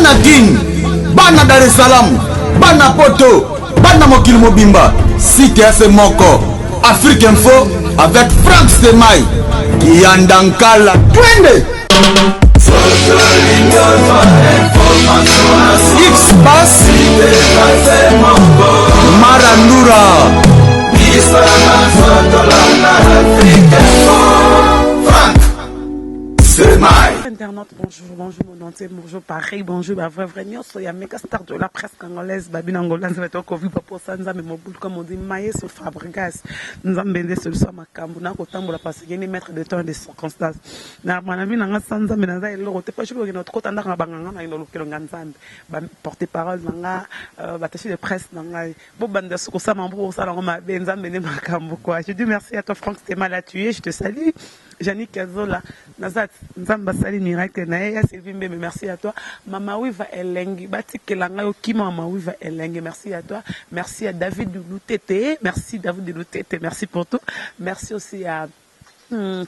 Bana Kin, bana Dar es Salaam, bana Poto, bana mokili mobimba, site ya se moko, Afrique Info avec Franck Stemay, Kiyanda Nkala, twende! X Bass, Marandura. Internaute, bonjour, bonjour mon entier, bonjour pareil, bonjour ba vrai vrai nyonso ya mega star de la presse congolaise babi na Angola nzambe to kovi papa sa nzambe mobulu comme on dit maestro Fabregas nzambe nde solution makambo na kotambola parce que ni maître de temps et de circonstances na bana vi na nga sa nzambe naza eloko te parce que okende kota ndako na banganga na lokelo nga nzambe ba porte parole na nga ba attaché de presse na ngai bobanda soki kosala mpo kosala yango mabe nzambe nde makambo quoi. Je dis merci à toi Franck Stemala, tu es, je te salue. Jannick Kazola, naza nzambe asali miracle na ye ya Sylvie Mbembe, merci à toi. Mama Wiva Elengi, batikela ngai okima Mama Wiva Elengi, merci à toi. Merci à David Lutete, merci David Lutete, merci pour tout. Merci aussi à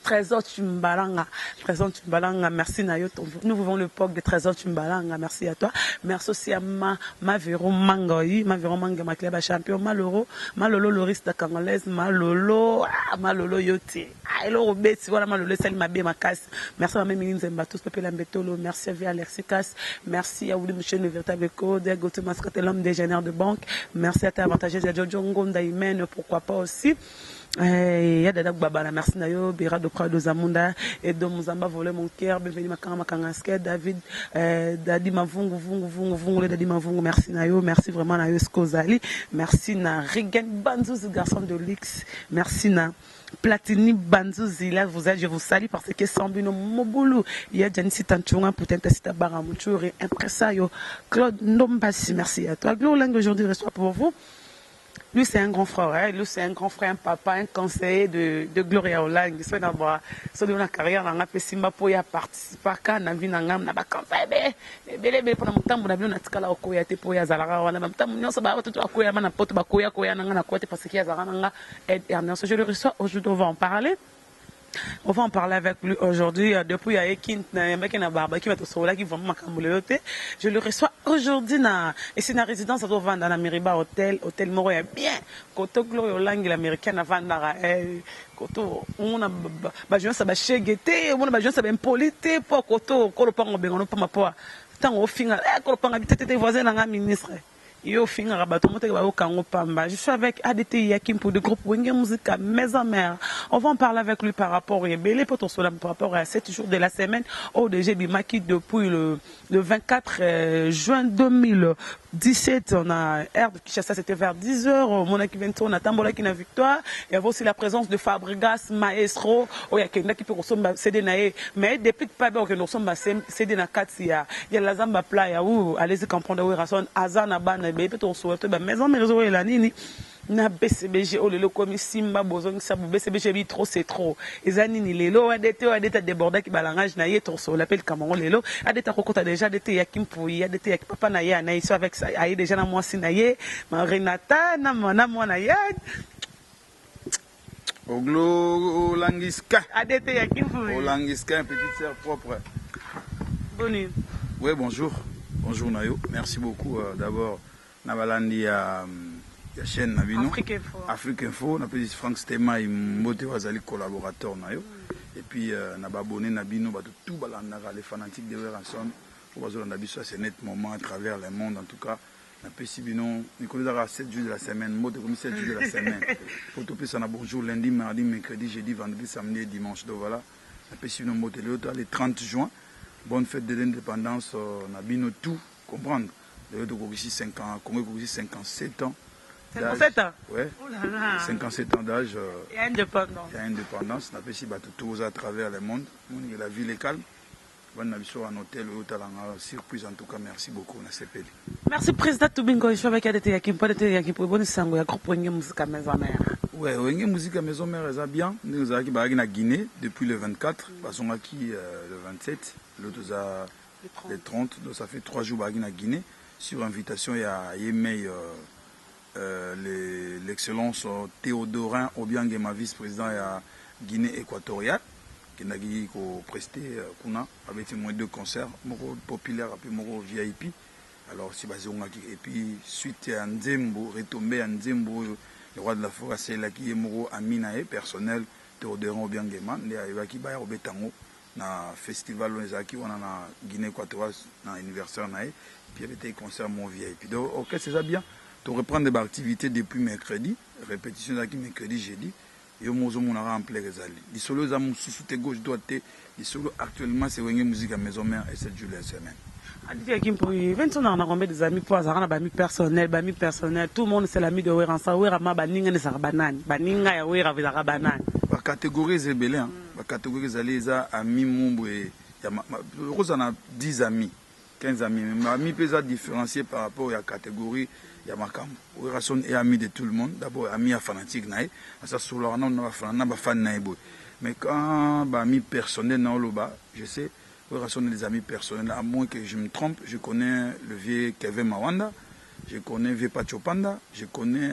Trésor Chimbalanga, Trésor Chimbalanga, merci Nayo. Nous vivons l'époque de Trésor Chimbalanga, merci à toi. Merci aussi à ma, Mavero Mangoyi, Mavero Manga, ma club champion, Maloro, Malolo Loris da Congolaise, Malolo, ah, Malolo Yoti. Ah, eloko obeti wana Malolo esali mabe makasi. Merci à Mimi Nzemba, tous Pepe Lambetolo, merci à Via Alexikas, merci à Willy Michel, le véritable code, Gauthier Mascate, l'homme des génères de banque, merci à ta avantageuse, à Jojo Ngonda Imen, pourquoi pas aussi. Ya Dada Gbabala, merci Nayo, Bira de Prado Zamunda, Edo Muzamba volé mon cœur, bienvenue Makanga Makanga Ske, David, Dadi Mavungu, Vungu, Vungu, Vungu, le Dadi Mavungu, merci Nayo, merci vraiment Nayo Skozali, merci na Regan Banzouz, garçon de luxe, merci na Platini Banzouzi, là vous êtes, je vous salue parce que Sambino Mobulu, il y a Janissi Tanchunga, Poutenta Sita Baramouchouri, impresario, Claude Ndombasi, merci à toi. Glo Langue aujourd'hui reçoit pour vous. Lui, c'est un grand frère, hein? Lui, c'est un grand frère, un papa, un conseiller de Gloria Olangi. Soit dans la carrière, on a fait Simba pour y participer, quand on a vu dans la campagne, ebele ebele mpona motambo na bino natikala okoya te mpo oyo azalaka wana bamotambo nyonso bato bakoya na poto bakoya koya na nga na koya te parce que azalaka na nga aide Ernest. Je le reçois aujourd'hui, on va en parler. On va en parler avec lui aujourd'hui. Depuis, il y a Ekin, il y a un barbecue, qui vraiment makambo lelo te. Je le reçois aujourd'hui na, ici na résidence à Vanda, na Miriba Hotel, Hôtel Moro, ya bien. Koto Gloria Olangi, l'américaine, avandaka, koto, on a, ba, jeunesse, ba, chege te, on a, ba, jeunesse, ba, impoli te, po, koto, kolo, pango, bengo, no, pa, ma, po, tango, finga, kolo, panga, te, te, te, voisin, na, ministre. Yo finga bato moteke ba okango pamba. Je suis avec ADT Yakim pour le groupe Wenge Musica Maison Mère. On va en parler avec lui par rapport à Belé pour par rapport à 7 jours de la semaine au DG Bimaki depuis le 24 juin 2017. On a air de Kinshasa, c'était vers dix heures. Au Monaki 23, on a Tambola qui a victoire. Il y avait aussi la présence de Fabregas Maestro. Oh, il y a quelqu'un qui peut ressembler à CD Naé. Mais depuis que Pablo, que nous sommes à CD na quatre, il y a, il y a la Zamba Playa où allez-y comprendre où Rason Azana Bana, mais peut-être on souhaite, ben, maison, mais réseau, la nini. Na BCBG, oh, lelo komi Simba, bozong, sa, BCBG, bi, trop, c'est trop. Eza nini, lelo, ADT, ADT, débordé qui balangage, na ye, trop, on l'appelle Cameroun, lelo. ADT, rokota déjà, ADT, Yakim Pouy, ADT, Yakim Papa, na ye, na ye, avec ça, aye déjà, na moi, si, na ye, ma Renata, na moi, na moi, na ye. Oglo Olangiska. ADT, Yakim Pouy. Olangiska, une petite sœur propre. Bonne nuit. Oui, bonjour. Bonjour Nayo. Merci beaucoup. D'abord, Nabalandi ya chaîne Nabino. Afrique Info. Afrique Info. Na petit Franck Stema, Mbote Wazali collaborateur Nayo. Et puis, na abonné Nabino, bato tout balandaka, les fanatiques de Werrason. Pour bazo landa biso, c'est net moment à travers le monde en tout cas. Na pesi bino, mikolo ezalaka 7 jours de la semaine, mbote komi 7 jours de la semaine. Pour tout pesa na bonjour lundi, mardi, mercredi, jeudi, vendredi, samedi et dimanche. Donc voilà. Na pesi bino mbote lelo to le 30 juin. Bonne fête de l'indépendance, na bino tout comprendre. Lelo to kokisi 5 ans, Congo kokisi 57 ans. 57 ans? Ouais. Oh là là. 57 ans d'âge, Et indépendance. Et indépendance. Na pesi bato tous à travers le monde. Moni la ville est calme. Bonne biso en hôtel ou talanga surprise en tout cas merci beaucoup na sepeli. Merci président Tubingo, je suis avec ADT Yakim, pas ADT Yakim pour bonne sango ya groupe Wenge Musica Maison Mère. Ouais, Wenge Musica Maison Mère eza bien. Nous avons qui na Guinée depuis le 24, basongaki le 27, l'autre za Le 30. le 30, donc ça fait 3 jours baki na Guinée sur invitation ya Yemei l'excellence Théodorin Obiangema, vice-président ya Guinée équatoriale. Kendaki ko prester kuna, babeti moins deux concerts, moko populaire puis moko VIP. Alors si bazongaki et puis suite ya nzembo, retombée ya nzembo oyo le roi de la forêt asalelaki ye moko ami na ye personnel Théodorin Obiangema, nde ayebaki baya kobeta yango na festival oyo ezalaki wana na Guinée équatoriale na anniversaire na ye, puis abetaki concert moko VIP. Donc orchestre eza bien, to reprendre ba activités depuis mercredi, répétition ezalaki mercredi, jeudi. Yo moko ozomonaka ampleur ezali, lisolo eza mosusu te, gauche droite te, lisolo actuellement c'est Wenge Musique ya Maison Mère et 7 jours ya semaine. Aditi Kimpoyi, Vincent on a combien des amis pour azaka na bami personnel, bami personnel, tout le monde c'est l'ami de Wera. Sa Wera ma baninga ne saka banani, baninga ya Wera ezaka banani. Ba catégorie eza ebele, hein. Ba catégorie ezali, eza ami mumbu e ya okozala na 10 amis, 15 amis, mais ami mpe eza différencié par rapport ya catégorie ya makambo. Werrason est ami de tout le monde, d'abord ami ya fanatique na ye, asa solaka nano na bafan na ye boye. Mais quand baami personnel na oloba, je sais Werrason des amis personnels, à moins que je me trompe, je connais le vieux Kevin Mawanda, je connais vieux Pacho Panda, je connais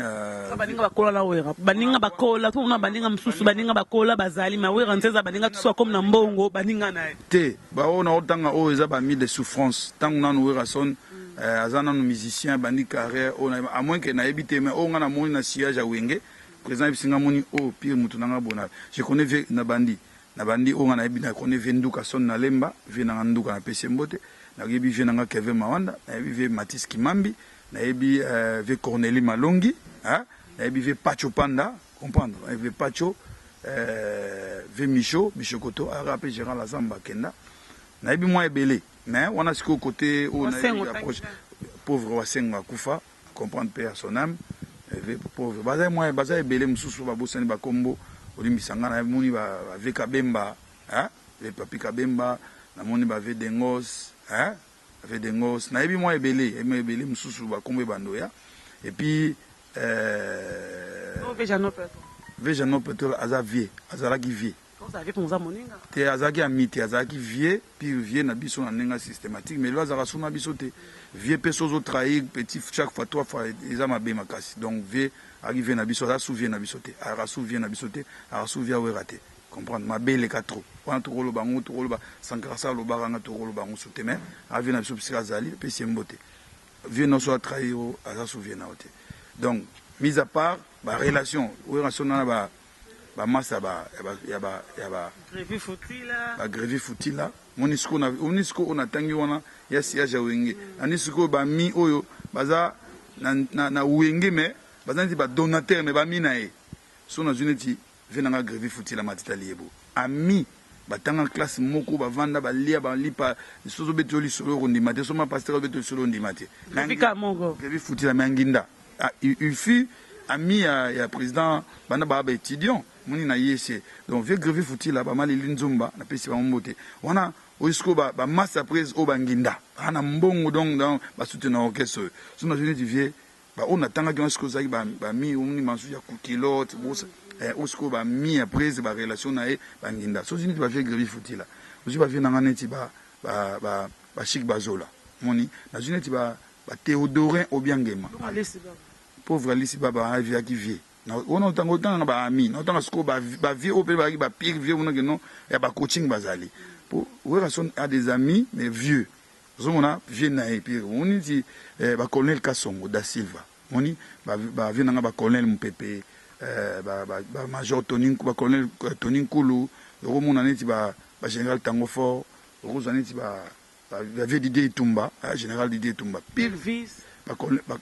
Baninga bakola na Wera, baninga bakola tuna, baninga mosusu, baninga bakola bazali ma Wera nzeza, baninga tusu comme na mbongo, baninga na ye. Te, baoyo na otanga oyo eza bami de souffrance ntango nanu Werrason aza nanu musicien, bandi carrière oyo, à moins que nayebi te, mais oyo nga namoni na sillage ya Wenge, président yebisi nga moni oyo pire motu nanga bona. Je connais vieux na bandi na bandi oyo nga nayebi, na connais vieux Nduka Son na Lemba, vieux nanga Nduka, napesi ye mbote. Nayebi vieux nanga Kevin Mawanda, nayebi vieux Matis Kimambi, nayebi vieux Corneli Malongi, hein? Nayebi vieux Pacho Panda, comprendre, nayebi vieux Pacho, vieux Micho Michokoto, aka mpe gérant la Zamba akenda. Nayebi mwa ebele, mais wana sikoyo côté oyo nayebi approche. Pauvre Wasengo akufa, comprendre, paix à son âme. Pauvre baza mwa, baza ebele mosusu babosani bakombo, olimbisa nga. Namoni bavieux Kabemba, vieux Papi Kabemba, namoni bavieux Dengos, vieux Dengos, nayebi mwa ebele, yebi mwa ebele mosusu bakombo ebando ya. Et puis vieux Jano Petrol aza vieux, azalaki vieux te, azalaki ami te, azalaki vieux pire vieux na biso na ndenge systématique, mais lelo azalaka so na biso te. Vieux mpe so ozotrahir petit chaque fois, trois fois, eza mabe makasi. Donc vieux azalaki vieux na biso, aza su vieux na biso te, azalaka su vieux na biso te, azalaka su vieux Awera te, comprendre, mabe eleka trop wana. Tokoloba yango, tokoloba Sankara sa alobaka nga, tokoloba yango so te, mais aza vieux na biso bisika azali, epesi ye mbote. Vieux nyonso atrahir, aza su vieux na yo te. Donc mise à part barelation relation nana ba bamasa ya bagrevi Futila, moni sikoyo oyo natangi wana ya sillage ya Wenge, nani sikoyo bami oyo baza na Wenge, mais baza neti badonateur, mais bami na ye so nazwi neti vieux nanga Grevi Futila Matita Liebo, ami batanga classe moko, bavanda, balia, balipa. Soki obeti yo lisolo okondima te, soma pasteur obeti lisolo ondima te. Grevi Futila, mais Anginda, il fut ami ya président banda baa baétudiant, moni na ye se. Donc vieux Grevi Futila, bamalili Nzumba, napesi bango mbote wana. Oyo sikoyo bamasa prise oyo banginda baa na mbongo, donc basoutenir orchestre oyo. So nazwi neti vieux baoyo natangaki wana, sikoyo ozalaki bami omoni masusu ya kukilote oyo sikoyo bami ya prise barelation na ye banginda. So ozwi neti bavieux Grevi Futila, ozwi bavieux nanga neti bachik bazola, moni nazwi neti bathéodorin Obiangema, pauvre Alisi Baba aviaki vieux wana. Otanga otanganga baami na otanga sikoyo bavieux oyo mpe bazalaki bapire vieux kuna keno ya bacoaching bazali po Werrason a des amis mais vieux, ozomona vieux na ye pire, omoni ti bacolonel Kasongo da Silva, moni bavieux nanga bacolonel Mopepe, bamajor Tony, bacolonel Tony Nkulu, okomona neti bagénéral Tango Fort, okozwa neti bavieux Didier Etumba, général Didier Etumba pire,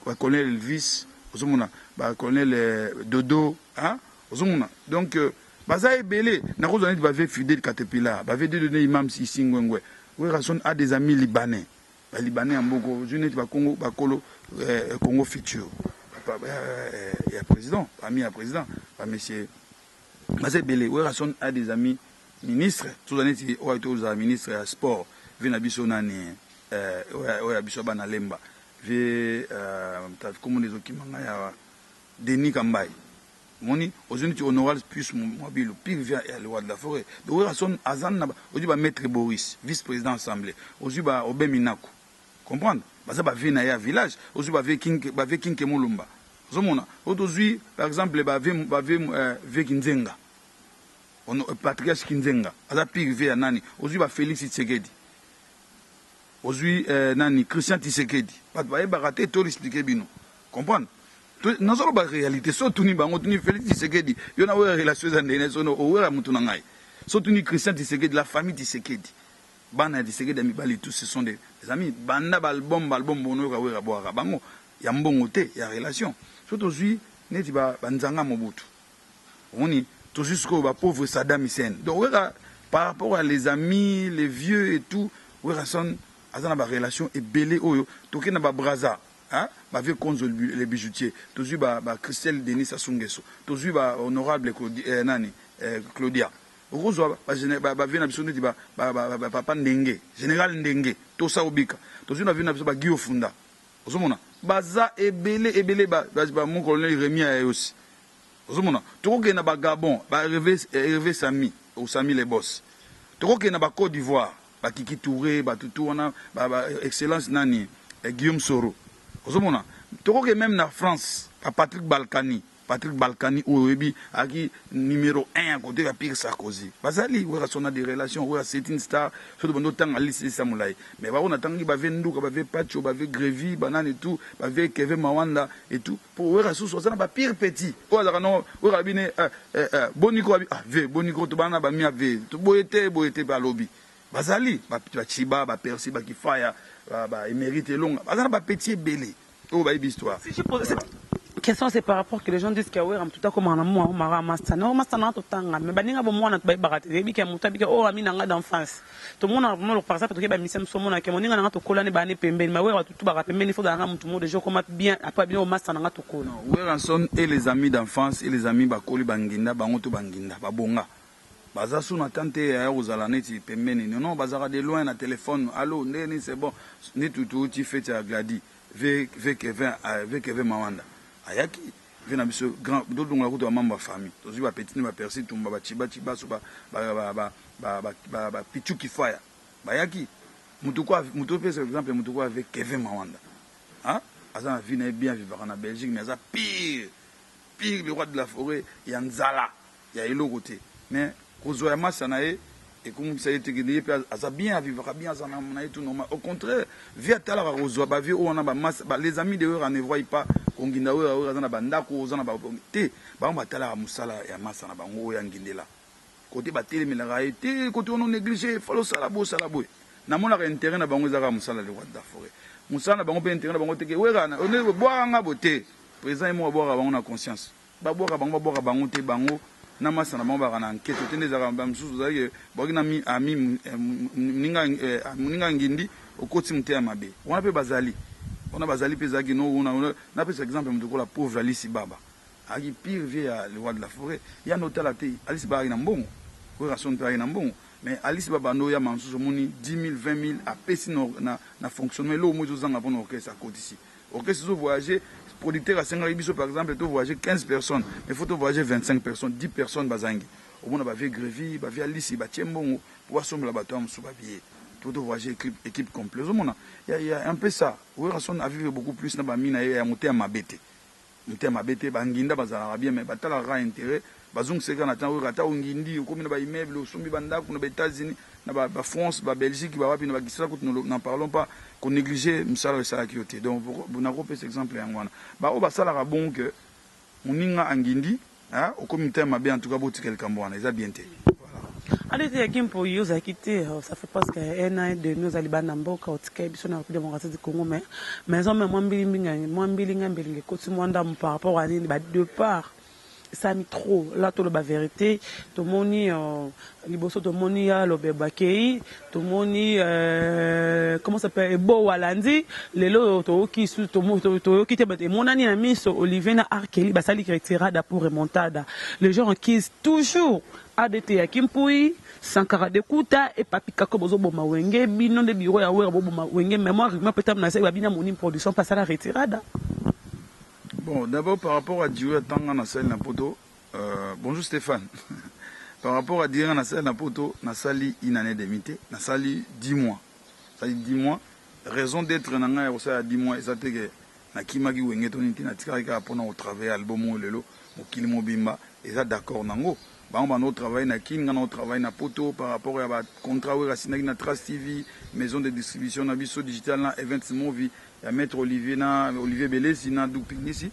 bacolonel Elvis, ozomona bacolonel Dodo, ozomona. Donc baza ebele. Nakozwa neti bavieux Fidèle Caterpillar, bavieux Dieudonné Imam Isi Ngwengwe. Werrason a des amis libanais, balibanais ya mboka. Ozwi neti bakongo bakolo Congo Futur ya président, ami ya président, bamessieurs baza ebele. Werrason a des amis ministre, tozwa neti oyo tozala ministre ya sport, vieux na biso nani, oyo ya biso bana Lemba, vieux komona ezokima ngai ya Denis Kambai, moni ozwi neti honorable plus Mwabilu, pire vieux ya le roi de la forêt. Donc Werrason aza na, ozwi bamaître Boris, vice président assemblée, ozwi ba Obemi Nako, comprendre, baza bavieux na ye ya village, ozwi bavieux Kinke Molumba, ozomona oyo tozwi par exemple bavieux Kinzenga. Patriarche Kinzenga aza pire vieux ya nani? Ozui ba Felix Tshisekedi, ozui nani Christian Tshisekedi, bato bayebaka te, to expliquer bino comprendre. Nazoloba réalité. So otuni bango, otuni Félix Tshisekedi, yo na Wera relation eza ndenge? So owera motu na ngai. So otuni Christian Tshisekedi, la famille Tshisekedi, bana ya Tshisekedi ya mibali, tous ce sont des amis. Banda baalbum baalbum bono oyoka Wera bwaka bango ya mbongo te, ya relation. So tozwi neti banzanga Mobutu, omoni, tozwi sikoyo bapauvre Saddam Hussein. Donc Wera, par rapport à les amis, les vieux et tout, Werason aza na barelation ebele. Oyo tokei na babraza, bavieux Konzo les bijoutiers, tozwi bachristelle Denis Asungeso, tozwi bahonorable nani Claudia, okozwa bavieux na biso neti bapapa Ndenge, général Ndenge, tosa obika, tozwi na vieux na biso bagio Funda. Ozomona baza ebele ebele, bamon colonel Remi Ayosi. Ozomona tokokende na bagabon, bahervé Sami, osami les boss, tokokende na bacôte d'Ivoire, bakiki Touré, batutu wana, excellence nani Guillaume Soro. Ozomona tokokende même na France, bapatrick Balkany. Patrick Balkany oyo oyebi ayaki numéro 1 ya côté ya pire Sarkozy. Bazali Wera na des relations. Wera, c'est une star. Soki bando otanga liste, esa molai, mais bango natangi bavieux Nduka, bavieux Pacho, bavieux Grévi, banani tout, bavieux Keve Mawanda et tout. Po Wera susu aza na bapire petit oyo azalaka no Wera abine boniko abi ah ve boniko tobana na bamia ve boye te, boye te. Balobi bazali bachiba, bapersi, bakifaya, baémérite elonga, baza na bapetit ebele oyo bayebi histoire. Si je pose cette question, c'est par rapport que les gens disent que Wera mutu akoma na mwa mara master no master na totanga, mais baninga bo mwana bayebaka te, yebi ke moto abika oyo ami na nga d'enfance. Tomona vraiment, par exemple, toke bamisia mosu, omona ke moninga na nga tokola ne bane pembeni, mais Wera tutu baka pembeni, faut nga mutu mo déjà okoma bien après bino master na nga tokola. Werrason et les amis d'enfance et les amis bakoli banginda bango to banginda babonga baza su na tan te ya kozala neti pembeni. Non, non, bazalaka de loin na téléphone: allo, ndenge nini? C'est bon. Neti touti fête ya Gladi, v Kevin, v Kevin Mawanda ayaki, ve na biso grand todongola kutu bamembre ya famille. Tozwi bapeti ni bapersi tumba, bachiba chibaso, bapichu kifaya bayaki. Mutu opesa exemple, mutu ko avec Kevin Mawanda aza na vie na ye bien, vivaka na Belgique, mais aza pire pire le roi de la forêt ya nzala ya eloko te. Mais kozwa ya masa na ye ekomisa ye teke ye mpe aza bien, avivaka bien, aza na ye tout normal. Au contraire, vie atalaka kozwa bavie oyo wana bamasa. Les amis de Wera ne voient pas konginda Wera. Wera aza na bandako, oza na te. Bango batalaka mosala ya masa na bango oyo angindela kote, batelemelaka ye te. Kote wana néglige, fala osala boye, osala boye. Namonaka intérêt na bango ezaka mosala le roi de la forêt, mosala na bango mpe intérêt na bango teke. Wera bwaka nga bo te, président ye moko abwaka bango na conscience, babwaka bango, babwaka bango te. Bango na masa na bango baka na nketo te. Nde ezalaka bamosusu ozalaki bwaki na ami moninga ngindi, okoti mote ya mabe wana mpe bazali wana, bazali mpe ezalaki no. Napesa exemple, moto kola pauvre Alisi Baba ayaki pire vieux ya le roi de la forêt. Ya ndo otala te, Alisi Baba ayaki na mbongo, Werason mpe ayaki na mbongo, mais Alisi Baba ndo oyamba mosusu, omoni 10 000, 20 000 apesi na fonctionnement. Eloko mo ezozanga mpona orchestre, akotisi orchestre ezovoyage. Producteur asengaki biso, par exemple, tovoyage 15 personnes, mais faut tovoyage 25 personnes, 10 personnes bazangi. Omona bavieux Grévi, bavieux Alisi batie mbongo po basombela bato ya mosusu babillet to tovoyage équipe complet. Ozomona ya un peu ça. Werason avivre beaucoup plus na bami na ye ya motema mabe te, motema mabe te. Banginda bazalaka bien, mais batalaka intérêt, bazongisaka na ntango. Ata ongindi, okomi na baimmeuble, osombi bandako na baÉtats-Unis, na baFrance, baBelgique, bawapi, na bakisala kutu, n'en parlons pas. Konéglige mosala oyo esalaki yo te. Donc nakopesa exemple yango wana, baoyo basalaka bon ke moninga angindi, okomi motema mabe. En tout cas, botika likambo wana, eza bien te. Ale te yaki mpo yo ozalaki te, ça fait presque un an et demi ozali bana mboka, otikali biso na République démocratique du Congo, mais maison me mwa mbilinga mwa mbilinga mbilinga ekoti mwa ndambo par rapport à nini badépart esami trop. Là toloba vérité, tomoni liboso, tomoni ya lobebo akei, tomoni comment s'appelle, Ebo alandi. Lelo toyoki toyoki te, emonani na miso, Olivier na Arkeli basali retirada pour remontada. Les gens accusent toujours ADT ya Kimpui, Sankara de Kuta et Papi Kako, bozoboma Wenge. Bino nde biro ya Wera, boboma Wenge. Mémoire rumeur peut-être na se babina moni production pasala retirada. Bon, d'abord par rapport à Dieu tanga na sali na poto, bonjour Stéphane. Par rapport à Dieu na sali na poto, na sali une année demi te, na sali 10 mois. Sali 10 mois, raison d'être na ngai ya kosala 10 mois eza te ke nakimaki Wenge to nini te. Natikaki kaka mpona kotravaille album oyo lelo mokili mobimba eza d'accord nango. Bango bando travailler na Kin, nga na travailler na Poto par rapport ya ba contrat oyo asignaki na Trace TV, maison de distribution na biso digital na Events Movie ya maître Olivier na Olivier Belesi na Doug Pingisi.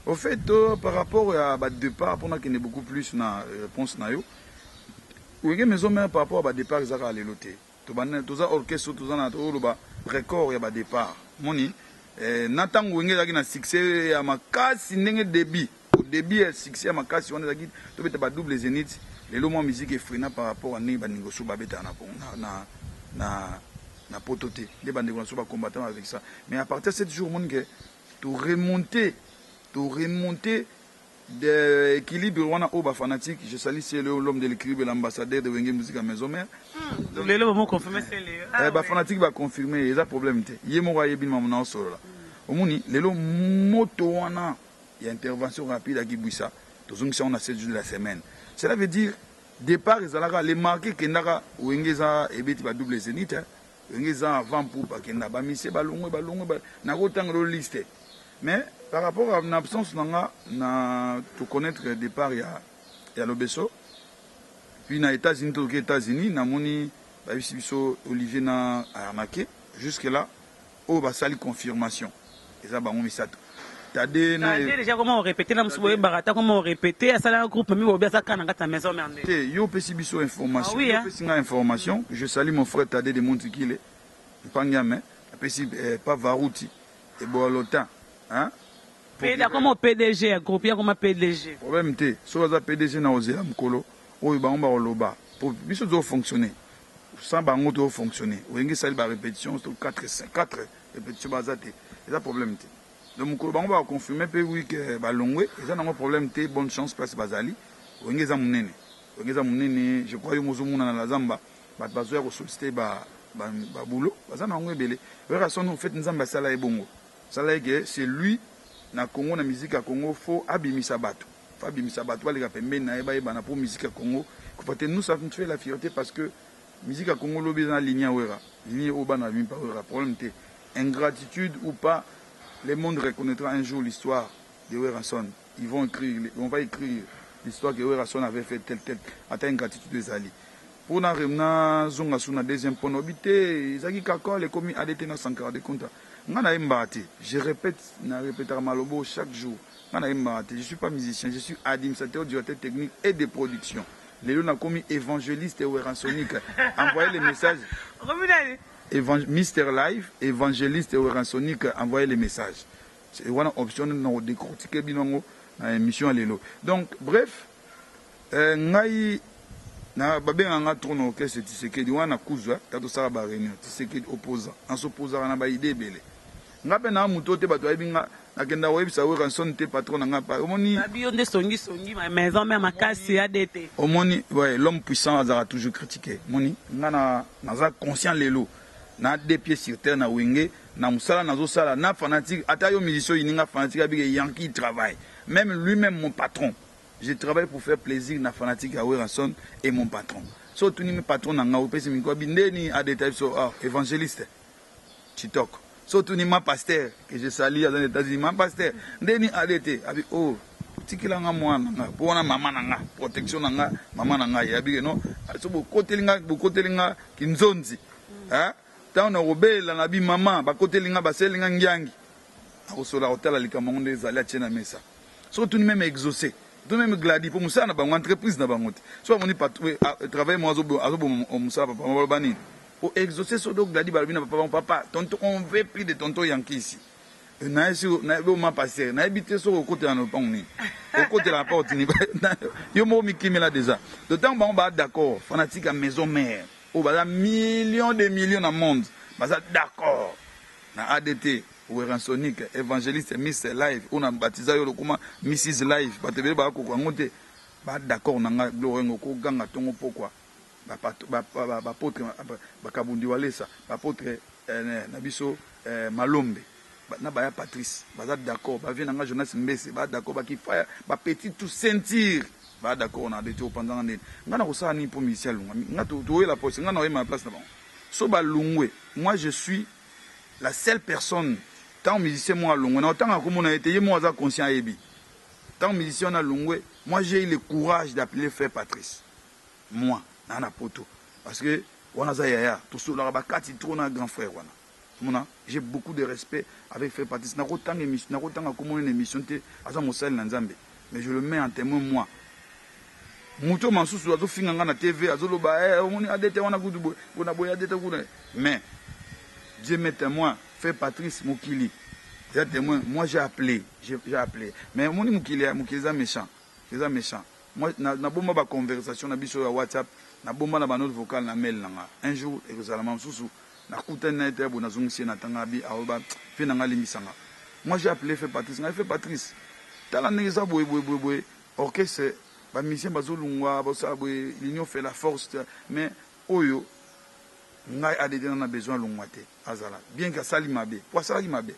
Au fait, par rapport ya ba départ, mpona kende beaucoup plus na réponse na yo, Wenge Maison Mère, par rapport à ba départ, ezaka lelo te. Toza orchestre, toza na toloba record ya ba départ. Moni na ntango Wenge ezalaki na succès ya makasi, ndenge début, au début ya succès ya makasi wana ezalaki, tobeta ba double zénith. Lelo mwa musique efreina par rapport à ndenge bandeko so babetaka na Poto te, nde bandeko na so bacombattant avec ça. Mais à partir de 7 jours, omoni ke toremonte de équilibre wana oyo bafanatique. Je salue, c'est l'homme de l'équilibre, l'ambassadeur de Wenge Musique à Maison Mère. Lelo bomo confirme sele. Bafanatique baconfirme, eza problème te. Ye moko ayebi mamu na osolola. Omoni lelo moto wana ya intervention rapide akibwisa, tozongisa ngo na 7 jours de la semaine. Cela veut dire départ ezalaka le marqué, ekendaka. Wenge eza ebeti ba double zénith, Wenge eza avant pour bakenda bamisie, balongwe, balongwe, nakotanga lo liste. Mais par rapport à na absence na nga na toconnaître départ ya Lobeso, puis na États-Unis, tozoki États-Unis, namoni bayebisi biso Olivier na arnaqué. Jusque là oyo basali confirmation eza bango misato, Tade na Déjà, comment on répétait na musu boyebaka ata comment on répétait, asalaka groupe mi bobi, azaka na kati ya Maison Mère. Te, yo opesi biso information. Ah, oui, yo opesi nga information. Je salue mon frère Tade de Montikile Mpangiame, apesi pa Varuti Eboalotin, hein? Akoma PDG ya groupe, ya koma PDG. Problème te. Soki aza PDG, na ozela mokolo oyo bango bakoloba po biso tozofonctionne sans bango. Tozofonctionne, Wenge esali barépétition to 4, 4 répétition, baza te, eza problème te. Donc mokolo bango bakoconfirme mpe wi ke balongwe, eza nango problème te. Bonne chance place bazali. Wenge eza monene, Wenge eza monene. Je crois yo mozomona na la zamba, bato bazoya kosollicite baboulot, baza na yango ebele. Werrason, en fait, Nzambe asala ye bongo, asala ye ke c'est lui na Congo, na musique ya Congo. Faut abimisa bato, faut abimisa bato baleka pembeni na ye, bayebana mpo musique ya Congo kofa te. Nous, ça nous fait la fierté parce que musique ya Congo lobi eza na ligne ya Wera, ligne oyo bana babimi pa Wera. Problème te. Ingratitude ou pas, le monde reconnaîtra un jour l'histoire de Werrason. Ils vont écrire, on va écrire l'histoire que Werrason avait fait tel tel. Ata ingratitude ezali, mpona nazonga su na deuxième point, obi te, ezalaki kakol, ekomi ADT na Sankara de Compta. Nga nayembaka te, je répète, na répétaka malobo chaque jour, nga nayembaka te. Je suis pas musicien, je suis administrateur, directeur technique et de production. Lelo nakomi évangéliste werransonique, envoyez les messages. Mister Live, évangéliste werransonique, envoyez les messages. Wana option na kodécortiquer bino yango na émission ya lelo. Donc bref, ngai na babengaka nga trop na orchestre Tisekedi wana, kuzwa ta tosala baréunion Tisekedi opposant, nasopposaka na baidée ebele. Nga mpe naa moto te, bato bayebi nga, nakenda koyebisa Werrason te, patron na nga, omoni. Yo nde songisongi Maison Mère makasi, ADT. Omoni, ouais, l'homme puissant azalaka toujours critiqué. Omoni nga naza conscient lelo na deux pieds sur terre na Wenge, na mosala nazosala na fanatique. Ata yo musicien oyini nga, fanatique abike Yankee travaille, même lui-même mon patron. Je travaille pour faire plaisir na fanatique ya Werrason et mon patron. So otuni mi patron na nga, opesi miko abi ndeni ADT biso, ah, évangéliste Chitok. So otuni ma pasteur que je salue, aza na États-Unis, ma pasteur ndeni ADT abi, oh, tikelanga mwana na nga mpo wana mama na nga, protection na nga, mama na ngai abike no. So bokoteli nga, bokoteli nga kinzonzi, ntango na kobelela na bi mama, bakoteli nga, baseli nga ngiangi, nakosola kotala likambo yango nde ezali atie na mesa. Soki otuni même Exaucé, otuni même Gladi, mpo mosala na bango, entreprise na bango te. So bamoni travail mo azoboma mosala, papa baloba nini po Exaucé, so do Gladi balobi na papa bango: "Papa, tonton, on veut plus de tonton Yanki ici." Nayebi oma pasteur, nayebi te soki okotela na lopango nini, okotela na porte nini, yo moko mikimela déjà. Donc ntango bango baa d'accord, fanatique ya Maison Mère oyo baza million de millions na monde, baza d'accord na ADT Werransonique, évangéliste Miss Live oyo na batiza yo lokoma Mrs Live, bato ebele bakoka yango te, ba d'accord na nga. Biloko yango koganga ntongo pokwa, bapôtre Bakabundi Walesa, bapôtre na biso Malombe na baya Patrice baza d'accord, bavie na nga Jonas Mbese baza d'accord, bakifaya bapetit tout ceinture baza d'accord na ADT. Opanzanga ndeni nga na kosala nini mpo musicien alungwa? Nga toyela poste, nga na oyema na place na bango. So balungwe, moi je suis la seule personne. Ntango musicien moko alongwe, na otanga komona ye te, ye moko aza conscient, ayebi. Ntango musicien wana alongwe, Moi, j'ai eu le courage d'appeler frère Patrice. Moi, na na poto, parce que wana aza yaya, tosololaka bakati trop na grand frère wana. Mona, j'ai beaucoup de respect avec frère Patrice. Nakotanga émission, nakotanga komona na émission te, aza mosali na Nzambe, mais je le mets en témoin, moi. Moto masusu azofinga nga na TV, azoloba omoni ADT wana kutu boye bona boye, ADT kuna, mais Dieu met témoin, frère Patrice mokili eza témoin. Moi, j'ai appelé, j'ai appelé, mais omoni mokili, mokili eza méchant, eza méchant. Moi, nabomba baconversation na biso ya WhatsApp, nabomba na banote vocale na mail na nga. Un jour ekozala mosusu nakutani na ye te boye, nazongisi ye na ntanga abi aoba mpe na nga, alimbisanga. Moi, j'ai appelé frère Patrice. Ngai, frère Patrice, tala ndenge eza boye boye boye boye, orchestre, bamusicien bazolungwa, basala boye, l'union fait la force, mais oyo ngai ADT na besoin alongwa te, azala bien que asali mabe, po asalaki mabe,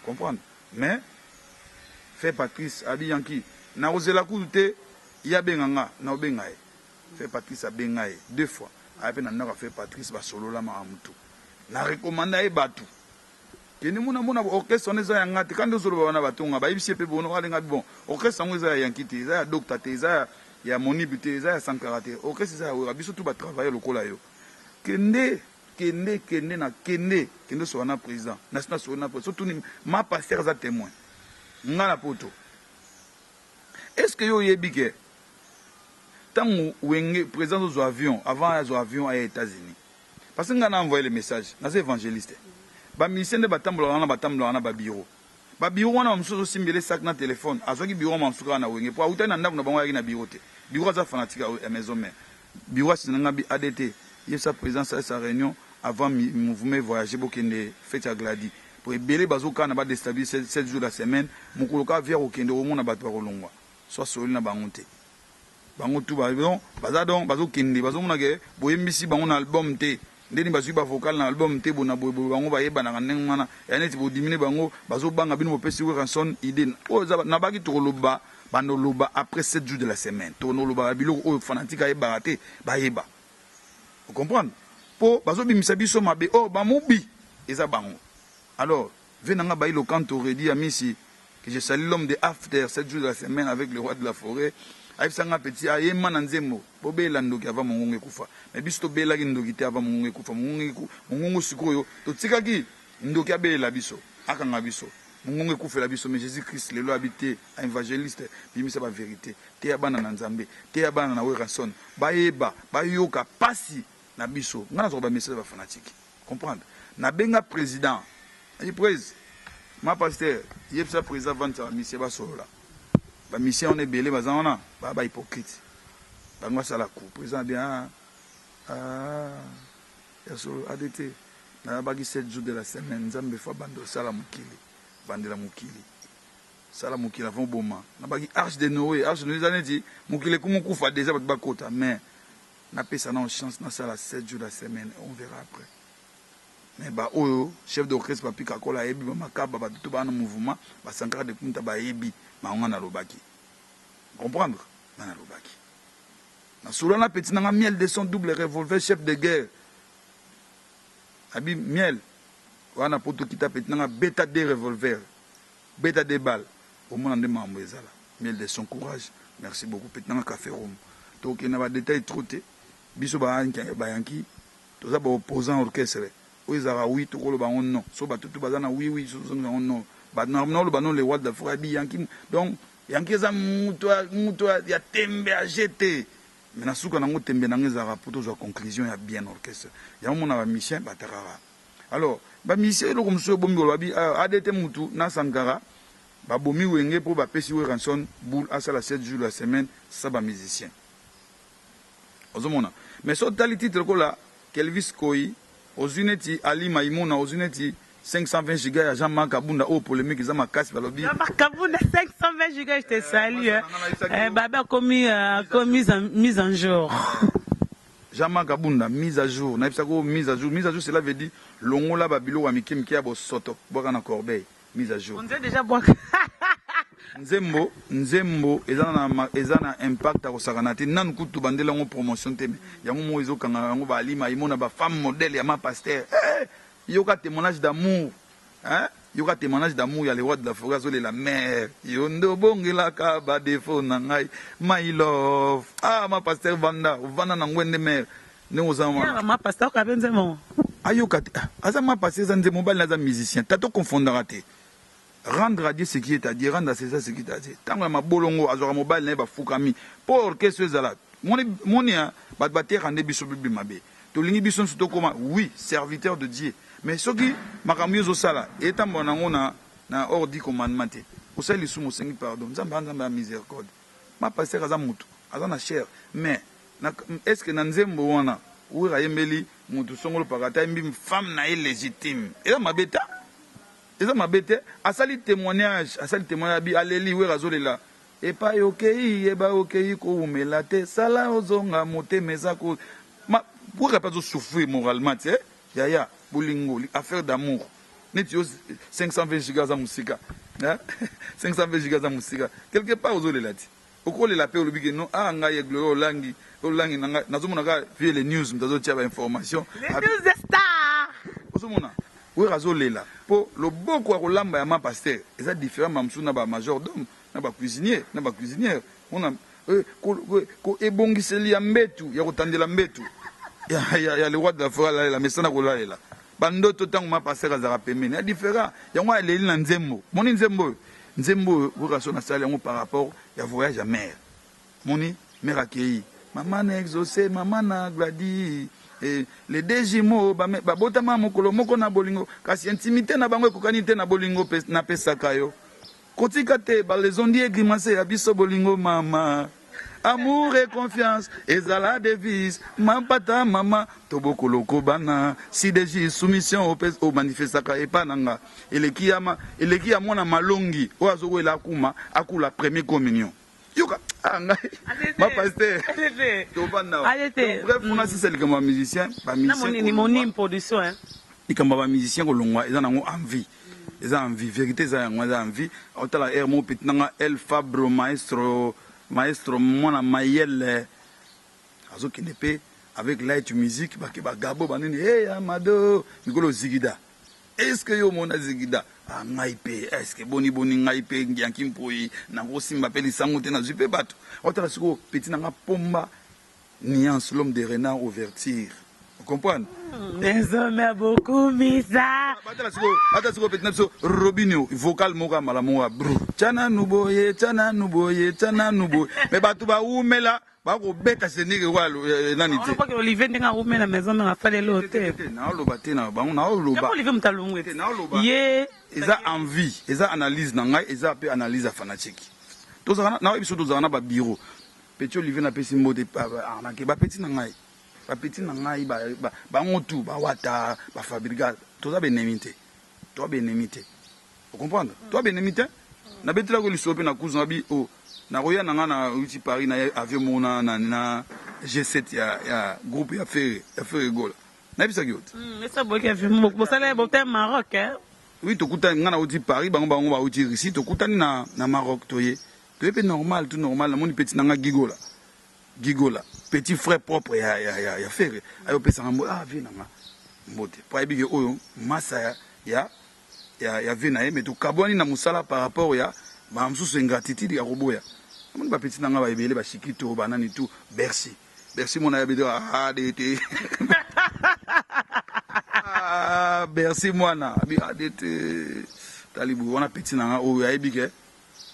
comprendre. Mais frère Patrice abi: "Yanki, nakozela kutu te ye abenga nga, naobenga ye." Frère Patrice abenga ye deux fois, aya mpe na ndako ya frère Patrice, basolola makambo tu. Na rekomanda ye bato kende mona mona orchestre wana eza ya nga te. Kandi ozoloba wana batonga bayebisi ye mpe bono alenga bon, orchestre yango eza ya Yanki te, eza ya Docta te, eza ya Monibu te, eza ya Sankara te, orchestre eza ya Wera. Biso tu batravaille lokola yo. Kende, kende, kende na kende, kende soka na président national, soka na président. Tuni ma pasteur aza témoin nga na poto. Est ce que yo oyebi ke ntango Wenge président azozwa avion, avant azwa avion aya États-Unis, parce que nga na envoyé le message, naza évangéliste, bamusicien nde batambolaka wana, batambolaka na babiro, babiro wana, bamosusu azosimbela sac na telefone. Azwaki biro mamosusu kaka na Wenge, po awutaki na ndako na bango, ayaki na biro te. Biro aza fanatique ya Maison Mère. Biro asina nga bi ADT yebisa président sa réunion avant mouvement voyager, bokende fête ya Gladi, po ebele bazokana badéstabiliser 7 jours la semaine. Mokolo kaka via kokende, komona bato bakolongwa, so asoli na bango te, bango tu baza donc bazokende, bazomona ke boyembisi bango na album te, ndeni bazwi bavocal na album te, bona boyeboye bango bayebanaka ndenge wana ya neti bodimine bango, bazobanga bino bopesi Werrason idée oyo nabaki. Tokoloba, bandoloba après 7 jours de la semaine, tonolobaka biloko oyo fanatique ayebaka te, bayeba ocomprendre, mpo bazobimisa biso mabe oyo bamobi eza bango. Alors ve nanga bayi lokanto redi ya misi, que je salue, l'homme de after 7 jours de la semaine avec le roi de la forêt, ayebisanga petit ayema na nzembo bobela ndoki avant mongongo ekufa. Mais biso tobelaki ndoki te avant mongongo ekufa. Mongongo sikoyo totikaki ndoki abelela biso, akanga biso, mongongo ekufela biso. Mais Jésus Christ lelo abi te, évangéliste, bimisa bavérité te ya bana na Nzambe, te ya bana na Werrason, bayeba, bayoka pasi na biso. Ngai nazwaka bamessage bafanatique, comprendre. Nabenga président, ayi prese ma pasteur, yebisa président vandisa bamusicien, basolola. Bamusicien wana ebele baza wana, baa bahypocrite, bango basala coup. Président abi: "Ah, ah, ya solo ADT, nayabaki 7 jours de la semaine, Nzambe fa banda osala mokili, bandela mokili, sala mokili avant boma. Nabaki arche de Noé, arche de Noé eza neti mokili ekumi okufa déjà, bato bakota, mais napesa nao chance nasala 7 jours de la semaine, on verra après." Mais baoyo chef d'orchestre Papi Kakola ayebi, bamakaba, bato to baa na mouvement basankara de Kunta bayebi bango. Nga nalobaki, comprendre, nga nalobaki, nasolo na petit nanga Miel de Son, double revolver, chef de guerre. Abi Miel wana po tokita, petit nanga, beta de revolver, beta de balle, omona nde makambo ezala. Miel de Son, courage, merci beaucoup, petit nanga. Café Rome, tokende na badetail trop te. Biso bayanki toza baopposant orchestre oyo ezalaka oui, tokoloba yango non. So bato tu baza na oui oui, sozongisa yango non, naoloba non. Le roi de la forêt abi Yanki, donc Yanki eza mutu ya tembe age te, mais na suka nango tembe nango ezalaka po tozwa conclusion ya bien orchestre yango. Mona bamusicien batakaka. Alors bamusicien, eloko mosusu ebomi koloba bi ADT mutu na Sankara babomi Wenge mpo bapesi Werrason boule asala 7 jours la semaine sa bamusicien, ozomona. Mais so otali titre lokola Kelvis Koi, ozwi neti Ali Maimuna, ozwi neti 520 giga ya Jean-Marc Abunda, oyo polémique eza makasi, balobi Jean-Marc Abunda 520 giga, je te salue. Eh, baba akomi mise en jour. Jean-Marc Abunda mise à jour, nayebisaka oyo mise à jour. Mise à jour, cela veut dire longola babiloko ya mike mike ya bosoto, bwaka na corbeille, mise à jour. On dirait déjà bwaka. Nzembo, nzembo eza na impact akosakana te. Nanu kutu bandela yango promotion te, yango moko ezokanga yango. Balima imona bafemme modèle ya ma pasteur, hey, yoka témoignage d'amour, hein? Yoka témoignage d'amour ya le roi de la forêt azolela mère yo nde obongelaka ba défaut na ngai my love ah ma pasteur vanda ovanda na ngwende mère ndenge oza wana ma pasteur kabe nzembo ayoka te ah, aza ma pasteur eza nzembo mobali aza musicien tata okonfondaka te. Rendre à Dieu ce qui est à Dieu, rendre à César ce qui est à Dieu. Tango ya mabolongo azwaka mobali na ye bafukami mpo orchestre ezala moni moni hein, bato bateyaka nde biso bible mabe. Tolingi biso nyonso tokoma oui serviteur de Dieu, mais soki makambo yo ozosala etambola nango na na hors du commandement te, osali lisumu osengi pardon, Nzambe aza Nzambe ya miséricorde. Ma pasteur aza mutu, aza na chair mais na est ce que na nzembo wana Werra ayembeli mutu songolo pakata ayembi femme na ye légitime eza mabe ta? Eza mabe te asali temoignage asali temoignage abi aleli wera azolela epai okeyi yeba okeyi kowumela te sala ozonga motema eza ko ma wera pe azo souffrir moralement te yaya bolingo affaire d'amour neti yo 520 giga aza mosika 520 giga aza mosika quelque part ozolela te okolela pe olobi ke non ah ngai ye gloria olangi olangi na ngai nazomona kaka vie les news moto azotia ba information les news de star ozomona Wera azolela po loboko ya kolamba ya ma pasteur eza different ba mosusu na ba major dome na ba cuisinier na ba cuisinière mona eh, ko, ko, ko ebongiseli ya mbetu ya kotandela mbetu ya, ya, ya le roi de la forêt alalela mesana kolalela bandoto ntango ma pasteur azalaka pembeni ya différent yango aleli na nzembo moni nzembo oyo nzembo oyo Werrason asali yango par rapport ya voyage ya mère moni mère akei mama na exaucé mama na gladi eh, les deux jumeaux babotama mokolo moko na bolingo kasi intimité na bango ekokani te na bolingo napesaka yo kotika te balezondi egrimase ya biso bolingo mama amour et confiance ezala devise mampata mama tobokoloko bana cdj soumission omanifestaka epa na nga eleki ya ma eleki ya mwana malongi oyo azowela akuma akula premier communion yoka ah ngai ma pasteur tovanda bref kuna sisa likambo ya musicien ba musicien production hein likambo ya ba musicien kolongwa eza nango envie eza envie vérité eza yango eza envie otala air moko petit nanga El Fabro maestro maestro mwana mayele azokende pe avec light music bake bagabo banini hey amado mikolo zigida Est ce que yo omona zigida? Ah ngai pe est ce que boni boni ngai pe Ngianki Mpoyi nakosimba pe lisango te nazui pe batu. Otala sikoyo petit na nga Pomba Nuance l'homme de renard ouverture. O comprendre? Désormais beaucoup misa. Batala sikoyo, batala sikoyo petit na biso Robinho vocal moko ya malamu ya brr. Tya nanu boye, tya nanu boye, tya nanu boye. Mais batu bawumela bakobeta senike kwa eh, nani te Wana Olivier ndenge awume na maison mère asali eloko te. Naoloba te na bango naoloba. Olivier moto alongwe te. Naoloba. Ye eza envie, eza analyse na ngai, eza pe analyse ya fanatique. Tozala na biso tozala na ba bureau. Petit Olivier napesi mbote arnaque ba petit na ngai. Ba petit na ngai ba bango tout ba wata, ba fabrigas, toza ba ennemi te. Toza ba ennemi te. O comprendre? Toi ba ennemi te. Na betela ko lisolo pe na kuzu na bi oh nakoya na nga na uti Paris na avion moko na na na G7 ya ya groupe ya Ferre ya Ferre Gola. Nayebisaki yo te. Esa boki avion moko bosala bote Maroc hein. Oui tokutani nga na uti Paris bango bango ba uti Russie tokutani na na Maroc toye. Toye pe normal tout normal namoni petit na nga Gigola. Gigola petit frère propre ya ya ya, ya Ferre ayo pesa nga mbote ah vie na nga mbote po ayebi ke oyo masa ya ya ya, ya vie na ye mais tokabwani na mosala par rapport ya ba mosusu ingratitude ya koboya namoni ba petit na nga ba ebele ba Chikito ba nani tout Bercy Bercy mona ya beto adt ah, Bercy mwana abi adt talibu wana petit na nga oyo ayebi ke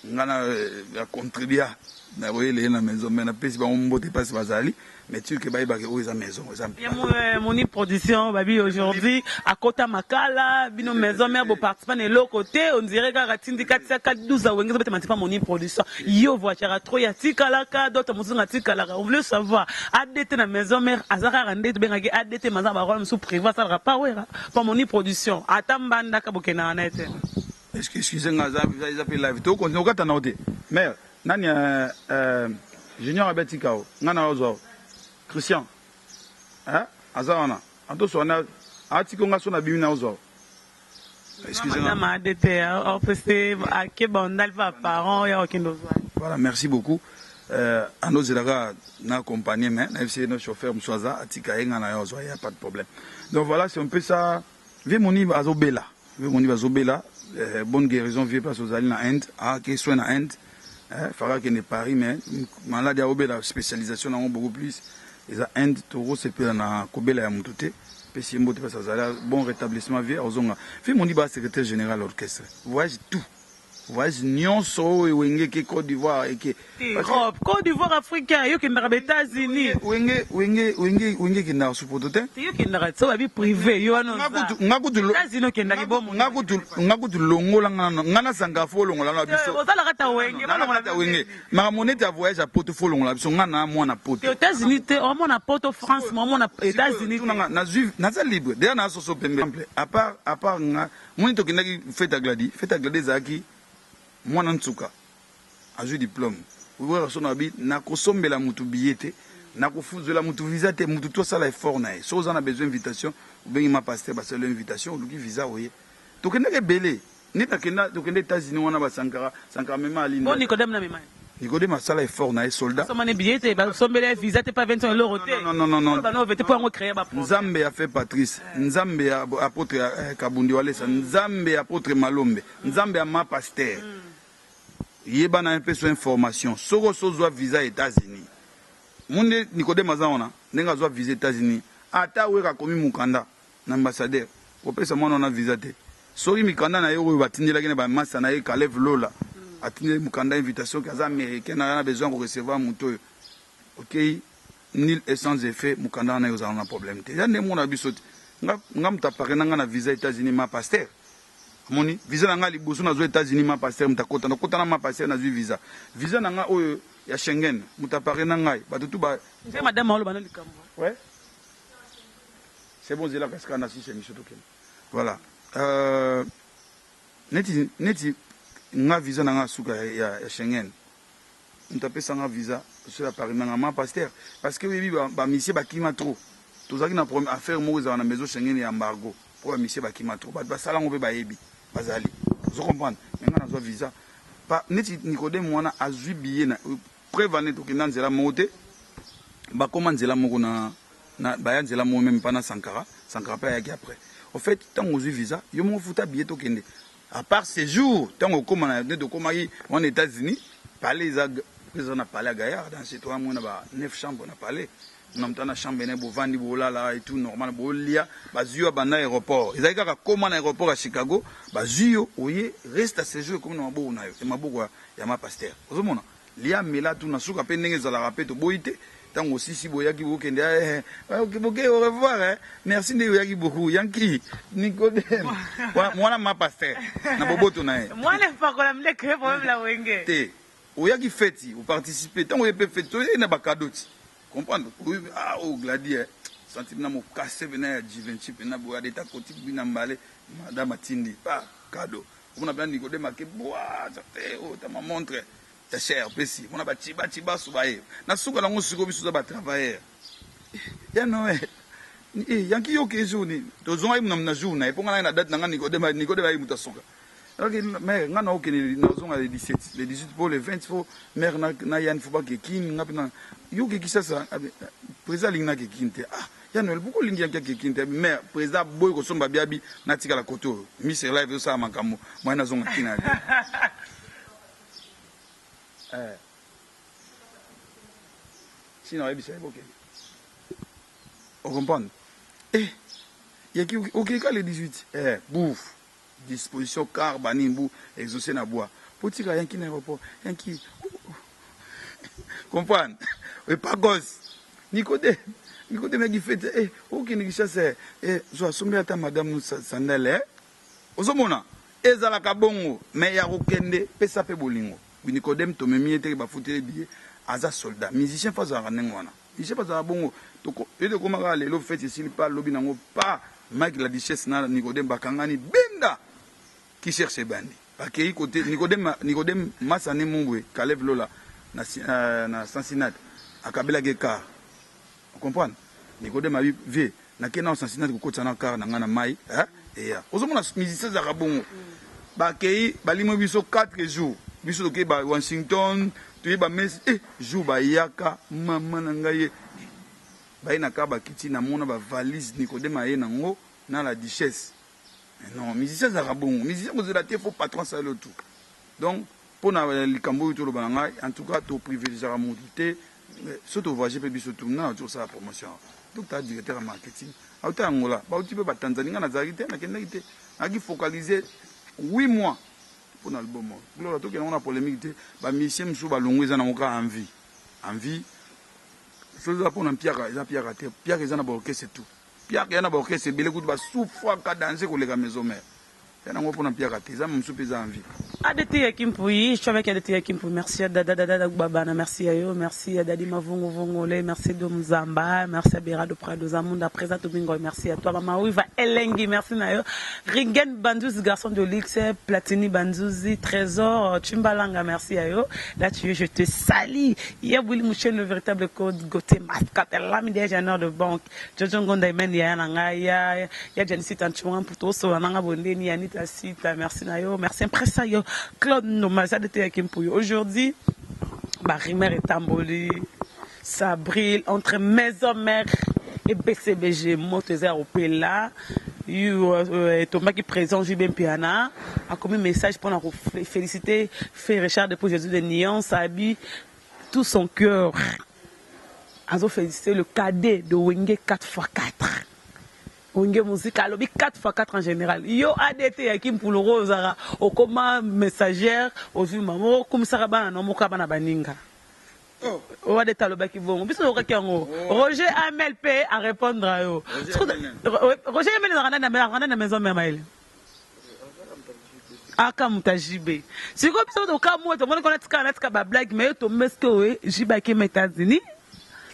nga na eh, contribua na koyela ye na maison mais napesi bango mbote mpasi bazali mais turke bayebake oyo eza maison eza euh, moni production babi aujourd'hui akota makala bino maison mère boparticipa na eloko te on dirait kaka tindika tiaka 12 awenge ezobeta matipa moni production yo voiture trop ya tikalaka d'autres mosusu nga tikalaka on voulait savoir adt na maison mère aza kaka nde tobengaki adt maza barole mosusu privé asalaka pa wera pa moni production ata mbandaka bokendaka na ye te. Excusez nga eza eza pe live to continue okata na te mère nani euh, euh, junior abeti kao nga na ozwa Christian hein aza wana antoso wana atiki nga so na bimi na ozwa. Excusez nga madame ADT opc ake bandal pa parent ya okende ozwa. Voilà, merci beaucoup. Euh, anozelaka na accompagner mais na yebisi no chauffeur mosusu aza atika ye nga na yo azwa ya pas de problème. Donc voilà, c'est un peu ça. Vie moni azobela. Vie moni bazobela. Eh, bonne guérison vieux place ozali na Inde ake ah, soin na Inde eh, faka akende Paris mais malade aobela spécialisation nango beaucoup plus eza Inde tokosepela na kobela ya motu te pesi ye mbote place azali bon rétablissement vieux ozonga vieux mondi ba secrétaire général orchestre voyage tout voyage nyonso oyo wenge ke Côte d'Ivoire eke Europe Côte d'Ivoire africain yo kendaka ba États-Unis wenge wenge wenge wenge kendaka supoto te yo kendaka so babi privé yo wana nga kutu États-Unis okendaki bomo nga kutu nga kutu longola nga nga na sanga fo longola na biso ozalaka ta wenge balongola ta wenge makambo neti ya voyage ya poto fo longola biso nga na mwana poto États-Unis te omona poto France omona États-Unis nazui naza libre déjà na soso pembe à part nga moni tokendaki fête ya Gladi fête ya Gladi ezalaki mwana nsuka azwi diplôme Werrason abi nakosombela mutu billet te nakozwela mutu visa te mutu to asala effort na ye soki oza na besoin invitation obengi ma pasteur basala invitation oluki visa oye tokendaki ebele nde nakenda tokende États-Unis wana basankara sankara mema alinda bon Nicodème na mema Nicodème asala effort na ye soldat somane billet te basombela visa te pas 20 eloko te non non non non bano vete po yango créer ba Nzambe ya fait Patrice Nzambe ya apôtre eh, Kabundi Walesa Nzambe ya apôtre Malombe Nzambe ya ma pasteur yeba na mpe so information soki osozwa visa États-Unis munde Nicodème aza wana ndenge azwa visa États-Unis ata weka akomi mokanda na ambassadeur kopesa mwana wana visa te soki mikanda na ye oyo batindelaki na bamasa na ye Kalev Lola atindeli mokanda invitation ke aza américain na na besoin korecevoir moto oyo okei nil et sans effet mokanda wana ozala na problème te eza nde mona biso te nga moto apare na nga na visa États-Unis ma pasteur amoni visa na nga liboso nazwa États-Unis ma pasteur moto akota nakota na ma pasteur nazwi visa visa na nga oyo ya Schengen moto apare na ngai bato tu ba madame oloba na likambo ouais c'est bon zela kasi kaka na sisi émission tokende voilà neti neti nga visa na nga suka ya Schengen moto apesa nga visa so ya Paris nanga ma pasteur parce que oyebi bamisie bakima trop tozalaki na affaire moko ezalaka na maison Schengen ya embargo mpo bamisie bakima trop bato basala yango mpe bayebi bazali ozo comprendre mais nga nazwa visa neti Nicodème wana azwi billet na preuve ane tokenda nzela moko te bakoma nzela moko na baya nzela moko meme mpa na Sankara Sankara mpe ayaki après au fait ntango ozwi visa yo moko futa billet tokende à part séjour ntango okóma na nde tokomaki wana États-Unis palais eza eza na palais ya Gaillard dans chez toi mona ba neuf chambre na palais na moto na chambre ne bovandi bolala et tout normal bolia bazwi yo banda aéroport ezalaki kaka koma na aéroport ya Chicago bazwi yo oye reste à séjour ekomi na maboko na yo ya maboko ya ma pasteur ozomona lia mela tu na suka mpe ndenge ezalaka mpe toboyi te ntango osisi boyaki bokende boke au revoir eh. Merci nde oyaki beaucoup yanki Nicodème mwana ma pasteur na boboto na ye mwana epakola mleke problème la wenge te oyaki feti oparticipe ntango oye mpe feti toyei na bacadeau ti comprendre ah oh Gladi eh. Sentiment na mokase pena ya Givenchy pena boye adeta koti bina mbale madame atindi pa cadeau omona pena Nicodème ake bwa te oyo tama montre ya cher pesi mona baciba cibasu baye na suka nango sikoyo biso toza batravailleur ya Noël yanki yo ke jour nini tozongaki na jour na ye mpo nga na ye na date na nga Nicodème Nicodème ayi moto asuka ok mère nga na okende nazonga le 17 le 18 po le 20 fo mère na yani fo bakekini nga mpe na yo ke Kinshasa président alingi nakekini te ah ya Noël pourquoi olingi yanki akekini te mère président boyi kosomba biabi natikala kote oyo Miss Live ezosala makambo moye nazonga kina te eh. Sina oyebisa ye bokende ocomprendre eh yaki okeka le 18 eh bouf disposition car banini bu exaucé na bois po tika yanki na aéroport yanki comprendre epagos Nicodème Nicodème yaki fete eh okende Kinshasa eh zwa asombi ata madame sandale eh ozomona ezalaka bongo mais ya kokende pesa mpe bolingo Nicodème tomemi ye teke bafuteli billet aza soldat musicien fo azalaka ndenge wana musicien fo azalaka bongo ye tokóma kaka lelo fete esili pa lobi nango pa Mike la Duchesse na Nicodème bakangani benda qui cherche ebandi bakei kote Nicodème Nicodème Masane Mungwe Kalev Lola na Cincinnati akabelaki car comprendre Nicodème abi vie nakei na Cincinnati kokotisa na car na ngai na mai eya ozomona musicien ezalaka bongo bakei balimwi biso 4 jours biso tokei ba Washington toye bamesi eh, jour bayaka mama na ngai ye baye na car bakiti namona bavalise Nicodème aye nango na la Duchesse. Mais non, musicien azalaka bongo. Musicien kozela te, faut patron asala yo tout. Donc mpo na likambo oyo toloba na ngai, en tout cas toprivilégiaka motu te. So tovoyage mpe biso tu na auti kosala promotion, donc taa directeur ya marketing auta Angola, bauti mpe batanzanie. Ngai nazalaki te, nakendaki te, nayaki focaliser 8 mois mpo na album oyo. Gloria, tokende ngo na polémique te. Bamusicien mosusu balongo eza nango kaka envie, envie. So eza mpona mpiaka, eza piaka te. Piaka eza na baorchestre tout, piaka eza na baorchestre ebele, kutu basufraka danger koleka Maison Mère. Ya nango mpona mpiaka te, eza mosusu mpe eza envie. ADT Yakimpui, je suis avec ADT Yakimpui. Merci à Dada Dada Babana, merci à yo, merci à Dadi Mavungu Vongole, merci Dom Zamba, merci à Berado Prado Zamunda, Présent Bingo, merci à toi, Mama Wiva Elengi, merci Nayo, Ringen Bandouz, garçon de luxe, Platini Bandouzi, Trésor, Chimbalanga, merci à yo. Là, tu es, je te salue. Yabouli Mouchen, le véritable code, Gauthier Mascat, l'ami des de banque, Jojo Ngonda Imen, Yananga, Ya, Ya Janisita Nchouan, pour tout, Nanga Bondeni, Yanita Sita, merci Nayo, merci Impressa yo. Claude Nomasa de Kimpuyo. Aujourd'hui, bah, rumeur etamboli, ça brûle entre Maison Mère et BCBG. Moto eza là. Tombaki présent JB Mpiana a commis message pour nous féliciter Frère Richard depuis Jésus de Nuance abi tout son cœur azo féliciter le cadet de Wenge 4x4, Wenge Musica, alobi 4x4 en général. Yo ADT yaki mpuluro, ozalaka okoma messagère, ozwi mama okumisaka bana na moko bana baninga. Oyo ADT alobaki bongo, biso tokokaki yango. Roger Amel mpe arépondre yo. Roger Amel ezalaka nani na Maison Mère? Mayele aka moto ajibe. Sikoyo biso tokamwa, tomoni kona tika na tika bablague, mais yo tomeske oyo jibe akema États-Unis,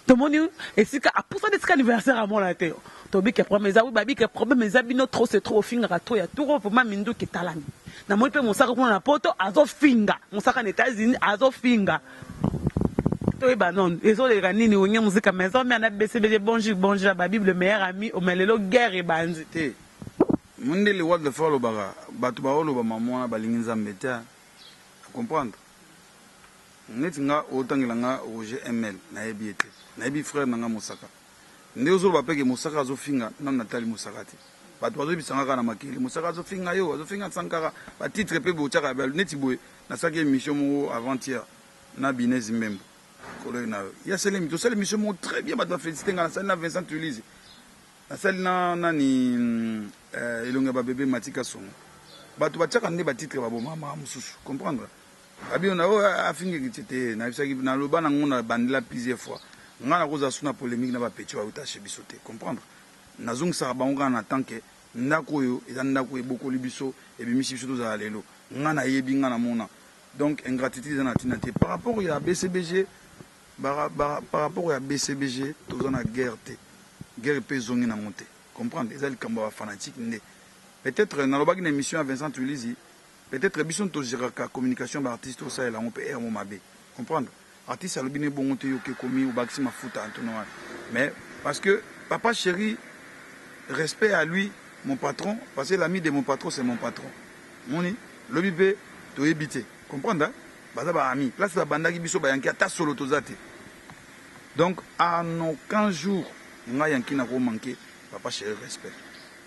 tomoni esika apusani, esika anniversaire amona te. Tobike problème eza wi, babike problème eza bino, trop c'est trop, ofingaka trop ya turo vraiment. Minduki etalami, namoni mpe mosaka kuna na Poto azofinga, mosaka na États-Unis azofinga. Toyeba non, ezoleka nini? Wenge Musica Maison Mère na BCBG, bonjour bonjour, babible meilleur ami ome, lelo guerre ebandi. Te, mondele what the fa alobaka, bato baoloba mama wana balingi Nzambe te. Comprendre neti nga otangela nga Roger Ml, nayebi ye te, nayebi frère na nga Mosaka. Nde ozoloba peke Mosaka azofinga nanu, natali Mosaka te. Bato bazoyebisanga kaka na makili, Mosaka azofinga yo, azofinga Sankara. Batitre mpe botiaka neti boye. Nasalaki émission moko avant-hier na Binez Mbembo, collègue na yo ya selemi. Tosali émission moko très bien, bato bafélicité nga. Nasali na Vincent Tulise, nasali na nani, elongi ya babebe Matika Songo. Bato batiaka nde batitre, babomama mosusu. Comprendre abi na oyo afingeki te te. Nayebisaki, naloba nango na bandela plusieurs fois, ngai nakozala su na polémique na bapeti oyo autashe biso te. Comprendre, nazongisaka bango kaka na tant que ndako oyo eza ndako ebokoli biso, ebimisi biso, tozala lelo. Ngai nayebi, ngai namona. Donc ingratitude eza na ntina te. Par rapport ya BCBG, par rapport ya BCBG, toza na guerre te, guerre mpe ezongi nango te. Comprendre, eza likambo ya bafanatique nde peut-être nalobaki na émission ya Vincent Tulisi. Peut-être biso togéraka communication baartiste, tosalela yango mpe ere mo mabe. Comprendre, artiste alobi ne bongo te, yoki ekomi obakisi mafuta antono wana. Mais parce que papa chéri, respect à lui, mon patron, parce que l'ami de mon patron, c'est mon patron. Moni lobi mpe toyebi te. Comprendre, baza baami, place babandaki biso bayanki ata solo toza te. Donc en aucun jour ngai yanki nakomanke papa chéri respect.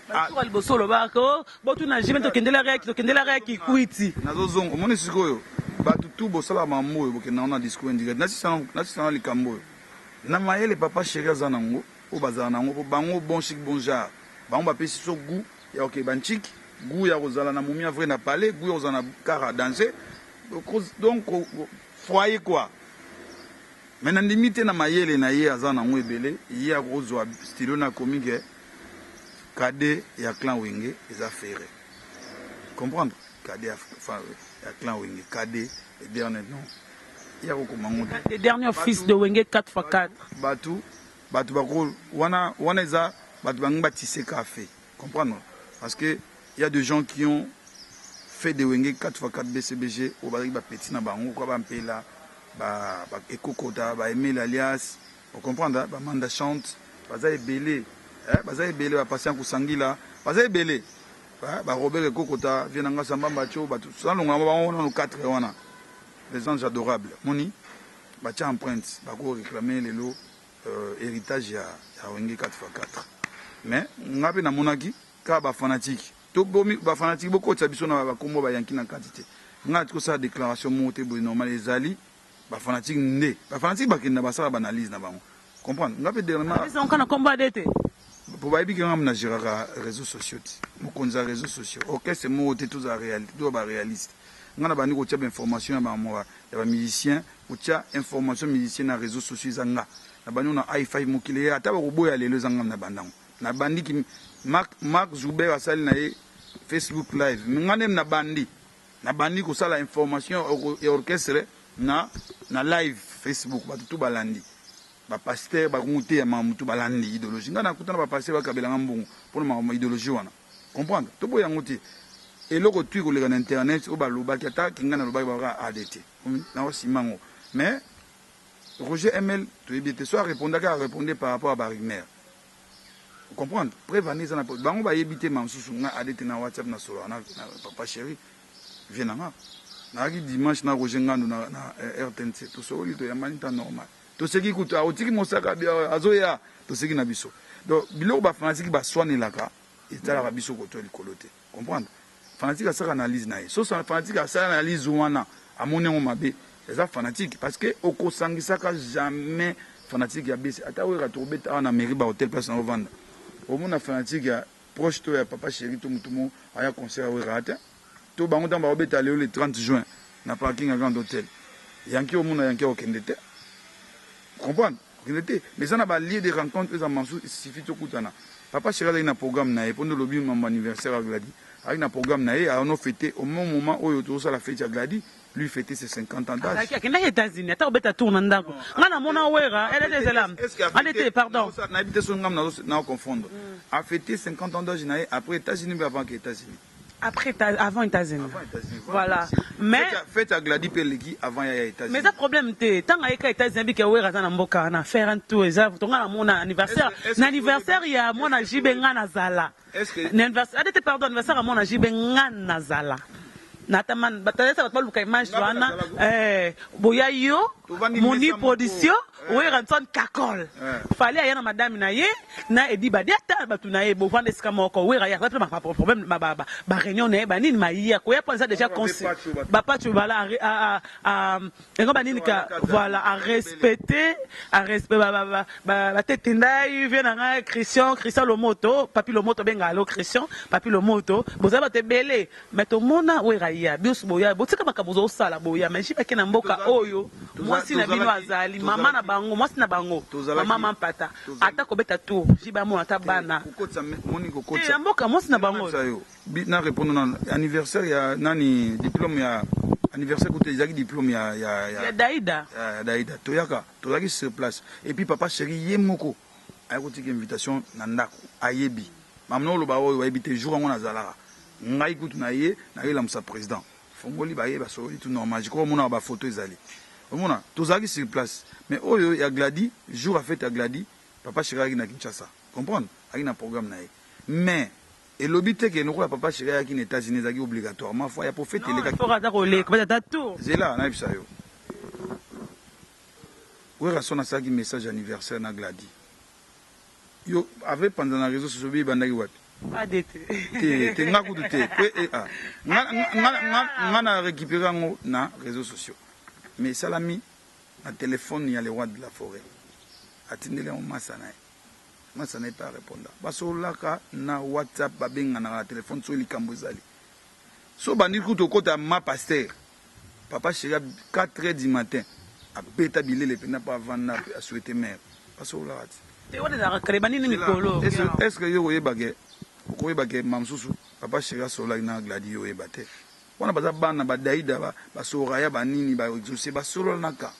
Batuka liboso olobaka botuna jime, tokendelaka ya kikwiti. Nazozonga, omoni sikoyo bato tu bosala mambo oyo, bokenda ngo na discours indirect. Nasisana likambo oyo na mayele papa chéri aza nango, oyo bazala nango po bango bon chic bon genre. Bango bapesi so goût ya kokende banchiki, goût ya kozala na momia vrai na palais, goût ya kozala na kara danger, donc foyer quoi. Mais nandimi te na mayele na ye aza nango ebele, ye akozwa stylo na akomi ke cadet ya clan Wenge eza Ferre. Comprendre, cadet ya clan Wenge, cadet le dernier, non, ye akokoma ngo te. Le dernier fils de Wenge 4x4. Bato bako wana wana eza bato bangi batisse café. Comprendre, parce que il y a des gens qui ont fait de Wenge 4x4 BCBG oyo bazalaki bapeti na bango kwa bampela ekokota, baemile alias, ocomprendre, bamanda chante, baza ebele, baza ebele, bapatient kosangila baza ebele, barobert ekokota vie na nga sambamba tio bato salonga bango nano 4 wana, les anges adorables. Moni batia empreinte, bako réclamer lelo héritage ya Wenge 4x4. Mais nga mpe namonaki kaka bafanatique. Tobomi ba fanatique bokotisa biso na ba kombo ba yanki na kati te. Nga natiki kosala declaration moko te boye normal ezali ba fanatique nde ba fanatique bakenda basala ba analyse na bango comprendre nga pe dernièrement Analyse yango kaka na kombo ya te. Po bayebi ke nga na geraka réseaux sociaux te mokonzi ya réseaux sociaux orchestre moko te tozala réalité tozala ba réaliste nga na bandi kotia ba information ya ba ya ba musiciens kotia information musicien na réseaux sociaux eza nga na bandi na i5 mokili ata bakoboya lelo eza nga na bandango Na bandi ki Mark Mark Zuber asali na ye Facebook live mais nga nde na bandi na bandi kosala information ya orchestre na na live Facebook bato tout balandi ba pasteur ba kongo teya makambo tout balandi idéologie nga nakuta na ba pasteur bakabela nga mbongo pona makambo idéologie wana comprendre toboya yango te eloko tu koleka na internet oyo balobaki ata kinga nalobaki bakaka adt na osima yango mais Roger ML toyebi te so a repondaki a répondre par rapport à ba rumeur comprendre preuve ane eza na bango bayebi te ma mosusu nga adt na whatsapp na solola na, na papa chéri vie na nga nayaki dimanche na Roger Ngandu na, na eh, RTNC tosololi toyambani ta normal toseki kutu aotiki mosaka azoya toseki na biso donc biloko bafanatiki baswanelaka etalaka biso koto likolo te Comprendre? Fanatique asaka analyse na ye. So fanatique asala analyse wana amoni yango mabe, eza fanatique parce que okosangisaka jamais fanatique ya BC ata wera tokobeta awa na mairie ba hotel place na ovanda. Omona fanatique ya proche to ya papa chéri to mutu mo aya concert ya wera te. To bango ntango bakobeta lelo le 30 juin na parking ya Grand Hotel. Yankee omona Yankee okende te. Comprendre? Kokende te mais eza na ba lieu de rencontre eza mansu il suffit tokutana papa chéri azalaki na programme na ye mpo nde olobi mambo anniversaire ya Glady azalaki na programme na ye ano fete au même moment oyo tozosala fete ya Glady lui fêter ses 50 ans d'âge. Akendaki États-Unis ata kobeta tour na ndako nga namona wera elle était ezela elle pardon nayebi te soki ngam na confondre a fêter 50 ans d'âge na ye après États-Unis mpe avant que États-Unis. Après, avant États-Unis. Avant États-Unis. Voilà. Mais fête à Glady peleki avant ya États-Unis. Mais ça problème te. Tant ayeka États-Unis bike wera za na mboka na faire un tour eza tonga na mona anniversaire. Na anniversaire ya mona JB nga na zala. Est-ce que na anniversaire adete pardon anniversaire ya mona JB nga na zala. Na taman batalesa bato baluka image wana eh boya yo moni production eh. Werrason kakol eh. fallait aya na madame na ye na edi badiata bato na ye bovanda esika moko wera ya mpe problème ba réunion na ye banini mayiya koya mpo eza déjà consi bapacho bala yango banini ka voilà a respecter a respect batete ndai vie na ngai Christian Christian Lomoto Papi Lomoto benga alo Christian Papi Lomoto bozali bato ebele Mais tomona wera ya bios boya botika makambo ozosala boya mais jipe ake na mboka oyo mwasi na bino azali mama na bango mwasi na bango mama mampata ata kobeta tour jibe amona ata bana te ya mboka mwasi na bango na répondre na anniversaire ya nani diplôme ya anniversaire kutu ezalaki diplôme ya ya ya Daida ya Daida toyaka tozalaki sur place et puis papa chéri ye moko Aye kotika invitation na ndaku ayebi makambo na oloba oyo ayebi te jour yango nazalaka ngai kutu na ye naye lamusa president fongoli baye basololi tout normal je crois omonaka ba photo ezali omona tozalaki sur place mais oyo ya Glady jour ya fete ya Glady papa chéri ayaki na Kinshasa comprendre ayaki na programme na ye mais elobi te ke lokola papa chéri ayaki na États-Unis ezalaki obligatoirement fo aya po fete elekaki zela nayebisa yo Werrason asalaki message ya anniversaire na Glady. Yo avait panza na réseaux sociaux bi ebandaki wapi? ADT. Te te nga kutu te. Pe eh, ah. Nga nga nga nga na récupérer yango na réseaux sociaux. Mais esalami na téléphone ya le roi de la forêt. Atindeli yango masa na ye. Masa na ye pe areponda. Basololaka na WhatsApp babenganaka na téléphone soki likambo ezali. So bandi kutu okota ma pasteur. Papa chéri 4 heures du matin abeta bilele penda po avanda a souhaiter mère basololaka ti. Te wana ezalaka kala ebandi nde mikolo. Est ce que yo okoyeba ke okoyeba ke ma mosusu papa chéri asololaki na Glady yo oyeba te wana baza bana ba Daida ba ba Soraya ba nini ba Exauce basololanaka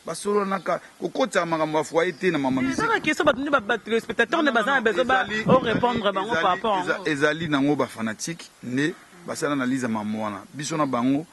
basololanaka kokotisa makambo ya foyer te na mama musique. Ezaka question bato nde ba téléspectateurs nde baza na besoin ba o répondre bango par rapport ezali nango ba fanatique nde basala analyse ya makambo wana biso na bango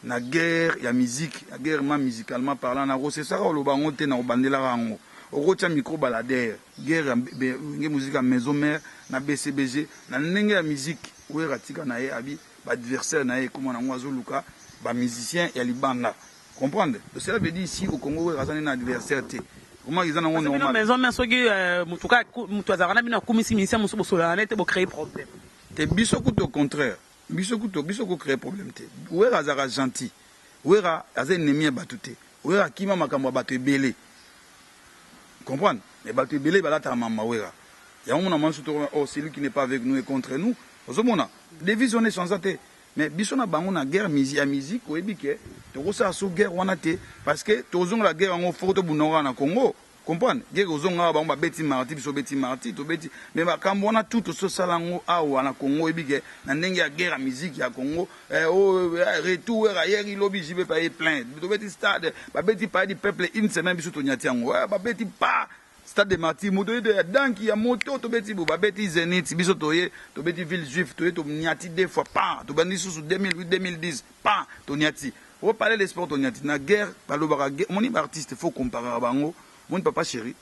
na guerre ya musique ya guerre ma musicalement parlant nakosesaka koloba yango te nakobandelaka yango okotia micro baladeur guerre ya wenge musique ya maison mère na BCBG na ndenge ya musique Werra atika na ye abi ba adversaire na ye ekoma nango azoluka ba musicien ya libanda comprendre donc cela veut dire ici au Congo Werra aza nde na adversaire te vraiment eza nango normal maison mère soki mutu ka mutu azalaka na bino akumisi musicien mosusu bosololaka na ye te bo créer problème. Te biso kutu au contraire biso kutu biso ko créer problème te Werra azalaka gentil Werra aza ennemi ya batu te Werra akima makambo ya batu ebele comprendre mais batu ebele balataka mamba Werra yango mona mansu to oh celui qui n'est pas avec nous est contre nous ozomona devise wana echanza te mais biso na bango na guerre ya musique oyebi ke tokosala so guerre wana te parce que tozongela guerre yango foko tobunda kaka na Congo. Comprendre guerre ozonga awa bango babeti marti biso obeti marti tobeti mais makambo wana tout tososala yango awa na Congo oyebi ke na ndenge ya guerre ya musique ya Congo eh, oh, eh, retour wera yeri lobi JB pa ye plein tobeti stade babeti palais du peuple une semaine biso tonyati yango eh, babeti pa stade de martyr moto ye ya danki ya moto tobeti bo babeti zenith biso toye tobeti ville juif toye tonyati deux fois pa tobandi susu 2008 2010 pa tonyati O palais de sport tonyati na guerre balobaka guerre omoni ba artiste faut comparaka bango omoni papa chéri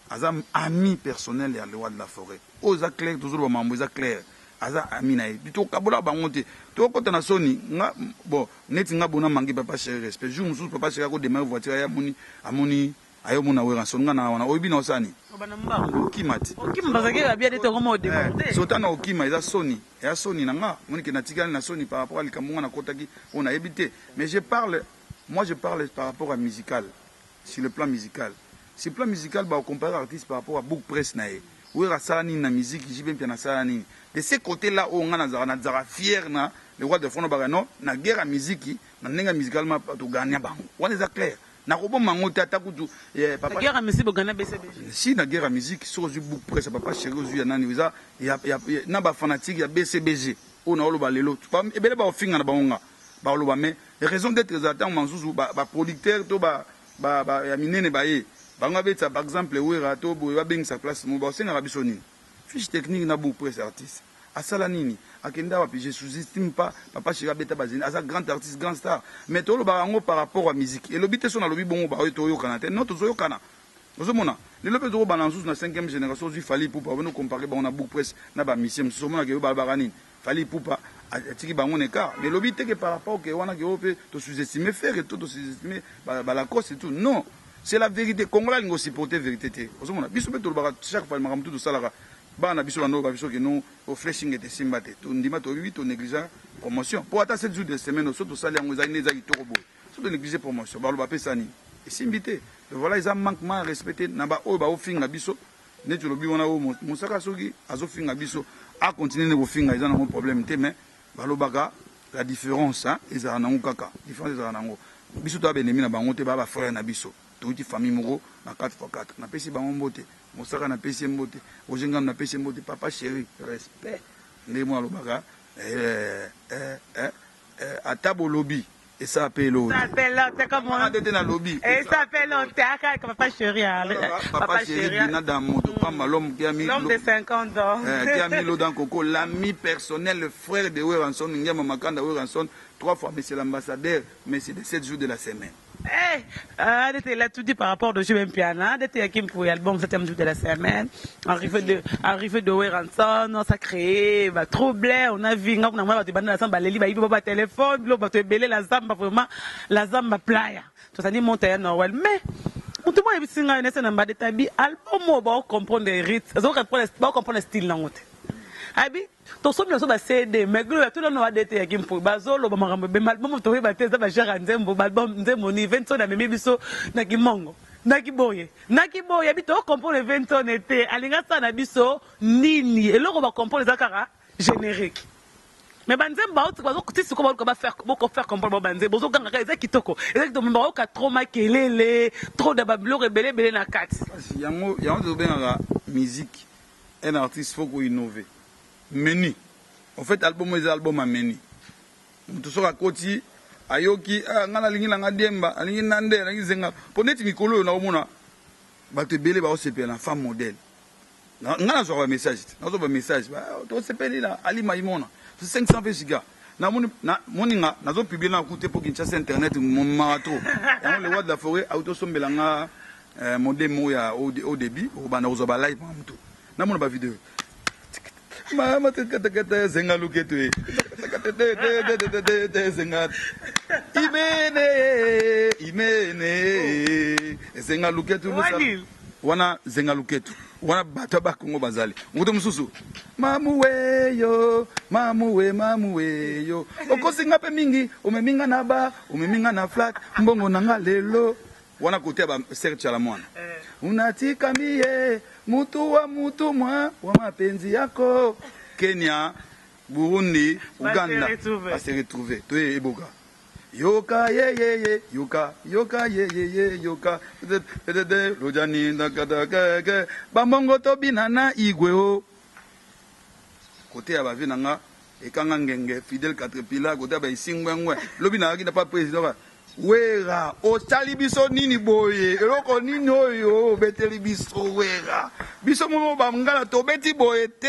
aza ami personnel ya le roi de la forêt oyo eza clair tozoloba mambo eza clair aza ami na ye tokabola bango te tokota na soni nga bon neti nga bona manque papa chéri respect jour mosusu papa chéri ako démarrer voiture aye amoni amoni aye omona Werrason nga na wana oyebi na osala nini okima te sota na okima eza soni Eya soni na nga moni ke natikali na soni par rapport ya likambo nga nakotaki oyo nayebi te mais je parle moi je parle par rapport à musical sur le plan musical sur le plan musical ba comparer artiste par rapport à book presse na ye Werra asala nini na musique JB Mpiana asala nini de ce côté là oyo nga nazalaka nazalaka fier na le roi de front baka non na guerre ya musique na ndenge ya musicalement to gagna bango wana eza clair Nakobomba yango te ata kutu eh, papa. Na guerre ya musique bogana BCBG. Si na guerre ya musique soki ozwi book presse ya papa chéri ozwi ya nani eza ya, ya, ya, na ba fanatique ya BCBG oyo naoloba lelo ebele baofinga na bango nga baoloba mais raison d'être ezala ntango masusu ba, ba producteur to ba, ba, ba, ya minene baye bango abetisa par exemple Werra to boye babengisa place moko basengaka biso nini fiche technique na book presse artiste Asala nini? Akenda wapi? Je sous-estime pas papa cheri abeta ba zeni aza grand artiste grand star mais tolobaka yango par rapport ya musique elobi te so nalobi bongo ba oyo toyokana te non tozoyokana ozomona lelo pe tokobanda mosusu na cinquième génération ozwi Fally Ipupa obandi comparer bango na book presse na ba musiciens mosusu omonaka yo balobaka nini Fally Ipupa atiki bango na écart mais elobi te ke par rapport ke wana ke oyo pe to sous-estime Ferre to to sous-estime ba Lacoste et tout non c'est la vérité congolais alingi osupporter vérité te ozomona biso pe tolobaka chaque fois makambo tout tosalaka Bana na biso bando loba biso ke no o flashing ete esimba te to ndima to yebi to negligea promotion po ata 7 jours de semaine so tosali yango ezali nde eza kitoko boye so to neglige promotion baloba pesa nini esimbi te donc voilà eza manquement ya respect te na ba oyo baofinga biso neti olobi wana oyo mosaka soki azofinga biso a continuer nde kofinga eza nango problème te mais balobaka la différence hein, ezala nango kaka différence ezala nango biso toya benemi na bango te ba ba frère na biso Towuti famille moko na 4 fois 4 napesi bango mbote mosaka napesi ye mbote Roger Ngandu napesi ye mbote papa cheri respect ndenge mwana alobaka eh, eh, eh, eh, ata bolobi esala pe eloko te te nalobi papa chéri papa chéri bina dans moto pamba l'homme qui a mis l'homme de 50 ans eh, qui a mis l'eau dans coco l'ami personnel le frère de Werrason Ngiama Makanda Werrason trois fois monsieur l'ambassadeur monsieur de 7 jours de la semaine. Eh, ah, il a tout dit par rapport de JB Mpiana, d'être Kim pour l'album 7 jour de la semaine, arrivé de, arrivé de Werrason, on s'est créé, bah, trouble, on a vu, on a vu, la zamba, leli, bah, bah, téléphone, bah, la zamba, vraiment, la zamba playa. Tout ça, dit, monte à Noël, mais, moto moko ayebisi ngai nese na mbade tabi album oyo baocomprendre rythme baocomprendre style nango te abi Tosombi na biso ba CD mais Gloria tuna no ADT ya Kimpo bazoloba makambo ebemba album toyeba te eza ba genre ya nzembo ba album nzembo ni Venson amemi biso na kimongo na kiboye na kiboye abi to comprendre Venson te alinga asala na biso nini eloko ba comprendre eza kaka generique mais banzembo baotika bazokoti sikoyo baluka bafaire boko faire comprendre bango banzembo bozoganga kaka eza kitoko eza kitoko mais baoka trop makelele trop da babiloko ebele ebele na kati Kasi yango yango tobengaka musique Un artiste faut ko innover. Menu. En fait album eza album ya menu. Mutu soki akoti ayoki ah, nga nalingi na nga diemba, nalingi nande, nalingi zenga. Po neti mikolo oyo naomona bato ebele baosepela na femme modèle. Nga nazwaka ba message te. Nazwa ba message ba oh, tosepeli na Ali Maimona. 520 giga. Namoni na moni nga nazo publier na kute po Kinshasa internet mawa trop. Yango le roi de la forêt auto sombela nga Eh, modem moko ya au début okobanda kozwa ba live mwa mutu namona ba video mama tekatekete zenga luketu e zenga imene imene zenga luketu. Wana zenga luketu. Wana bato ya bakongo bazali. Moto mosusu mamu weyo mamu we mamu weyo okosi nga pe mingi omemi nga na bar omemi nga na flat mbongo na nga lelo wana kote ya ba sœur Tshala mwana eh. unatika miye mutu wa mutu mwa wa mapenzi yako Kenya Burundi Uganda ba se retrouver toye eboka Yoka ye ye ye yoka yoka ye ye ye yoka dedede lojani dakada keke bambongo tobina na igwe o kote ya bavi na nga ekanga ngenge fidèle caterpillar kote ya ba esingwengwe lobi nayaki na pa président ba wera otali biso nini boye eloko nini oyo obeteli biso wera biso moko bangala tobeti boye te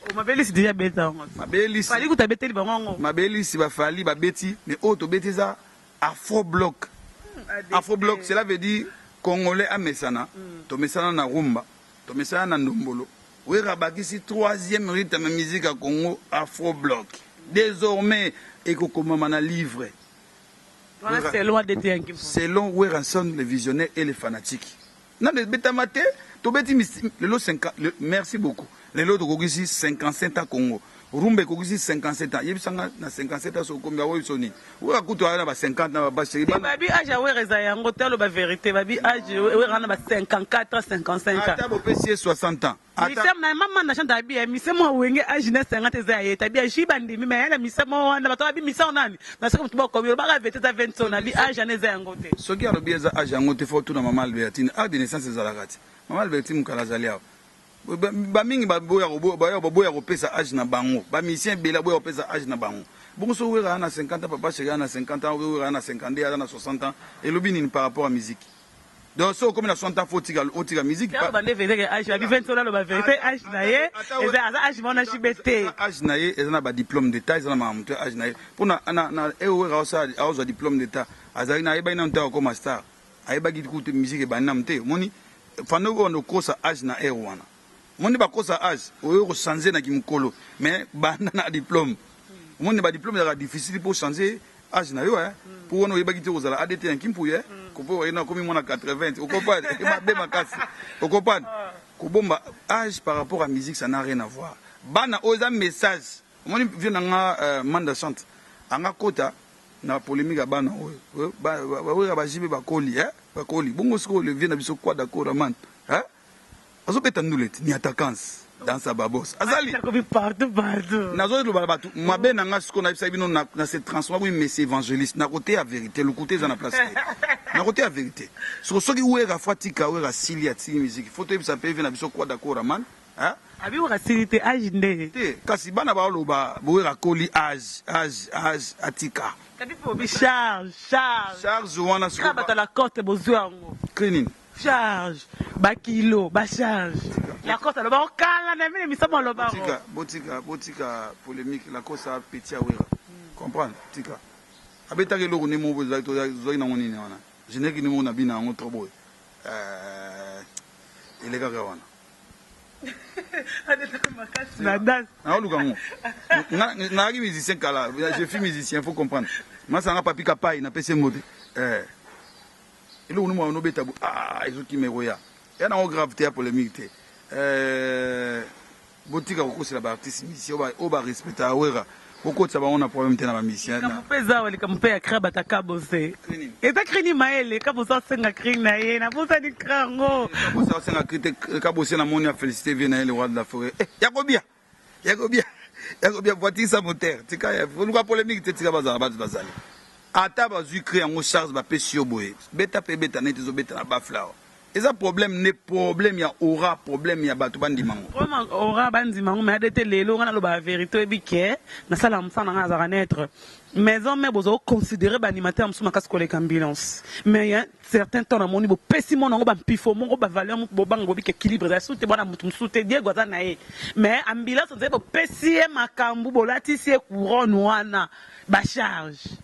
oh, mabelisi deja beta yango mabelisi fali kuta beteli bango yango mabelisi bafali babeti mais oyo tobeti eza afro bloc hmm, afro bloc cela veut dire congolais amesana hmm. tomesana na rumba tomesana na ndombolo wera abakisi troisième rythme ya musique ya congo afro bloc désormais ekokomama na livre selon Werrason le visionnaire et le fanatique nano ebetama te tobeti lelo 50 merci beaucoup lelo tokokisi 57 ans Congo rumba ekokisi 57 ans yebisa nga na 57 ans sokomi awo biso nini wera kutu aya na ba 50 na ba chéri bana babi age ya wera eza yango te aloba vérité babi age wera na ba 54 ans 55 ans ata bopesi ye 60 ans Ata na mama na chante abi mise mo wenge age na 50 eza ya ye tabi aji bandimi mais na mise mo wana bato abi mise nani na soki mutu boko yo baka vete za 20 na bi age na eza yango te soki alobi eza age yango te faut tuna mama Albertine age de naissance ezalaka te mama Albertine mukala azali awa bamingi baboya kopesa age na bango ba musicien ebele aboya kopesa age na bango bongo soki wera na 50 ans papa chéri na 50 ans wera na 52 aza na 60 ans elobi nini par rapport à musique donc soki okomi na 60 ans faut otika otika musique pa bande vérité que âge abi 20 ans loba vérité âge na ye eza aza âge mona jibe te âge na ye eza na ba diplôme d'état eza na makambo te âge na ye mpona na na ewera osala aozwa diplôme d'état azalaki na ayebaki nanu te akokoma star ayebaki kutu musique ebandi nanu te omoni fanda oyo okosa âge na ere wana omoni bakosa âge oyo kochange na kimokolo mais banda na diplôme omoni ba diplôme ezalaka difficile mpo changer âge na yo mpo wana oyebaki te kozala adt ya nkimpuye eh. kopo oyena okomi mwana 80 okopane mabe makasi okopane kobomba âge par rapport à musique ça n'a rien à voir bana oyo eza message omoni vie na nga euh, manda chante anga kota na polémique ya bana oyo baoyo bajibe bakoli eh? bakoli bongo sikoyo le vie na biso kwada koraman eh? Azobeta ndule ti niatakans dansa babos azali partout partout nazoloba na bato mabe na nga sikoyo nayebisaki bino na se transforma komi messie évangéliste na kote ya vérité lokuta eza na place te na kote ya vérité soko soki wera fo atika wera asili atiki musique fo toyebisa mpe vie na biso kwada koraman abi wera asili te age nde te kasi bana baoloba wera akoli age age age atika kabi mpo obi charge charge charge wana sikoyo bato ya lacoste bozwi yango cri nini Charge ba kilo ba charge Lacoste aloba ngo kala na mine misamo aloba ngo. Botika botika botika polemique Lacoste a petit ya Werra comprendre tika abetaka eloko nde moko ezalaki tozalaki nango nini wana generique nde moko na bina yango trop boye euh, elekaka wana naoluka yango nayaki musicien kala je suis musicien faut comprendre masanga papi kapai napesi ye mbote eh. Eloko nini mwana obeta bo ah ezokima ekoya ya nango grave te ya polemique te euh, botika kokosela ba artiste musicien oyo ba respecta wera bokotisa bango na problème te na ba musicien likambo mpe eza awa likambo mpe ya cra bata kabose eza cri ni mayele kabose asenga cri na ye nabosani cra yango kabose asenga cri te kabose namoni a félicité vie na ye le roi de la forêt eh, yakobia yakobia yakobia voiture sans moteur tika luka polémique te tika bazala bato bazali ata bazwi cri yango charge bapesi yo boye beta mpe beta neti ezobeta na bafle awa eza problème nde problème ya aura problème ya bato bandima ngo problème aura bandima ngo mais adete lelo nga naloba vérité oyebi ke nasala mosala na nga azalaka netre maison mère boza koconsidere baanimateur mosusu makasi koleka ambulance mais ya certain temps namoni bopesi mona yango bampifo moko bavaleur moko bobanga bobika équilibre ezali susu te bwana motu mosusu te diego aza na ye mais ambulance ozali bopesi ye makambo bolatisi ye couronne wana bacharge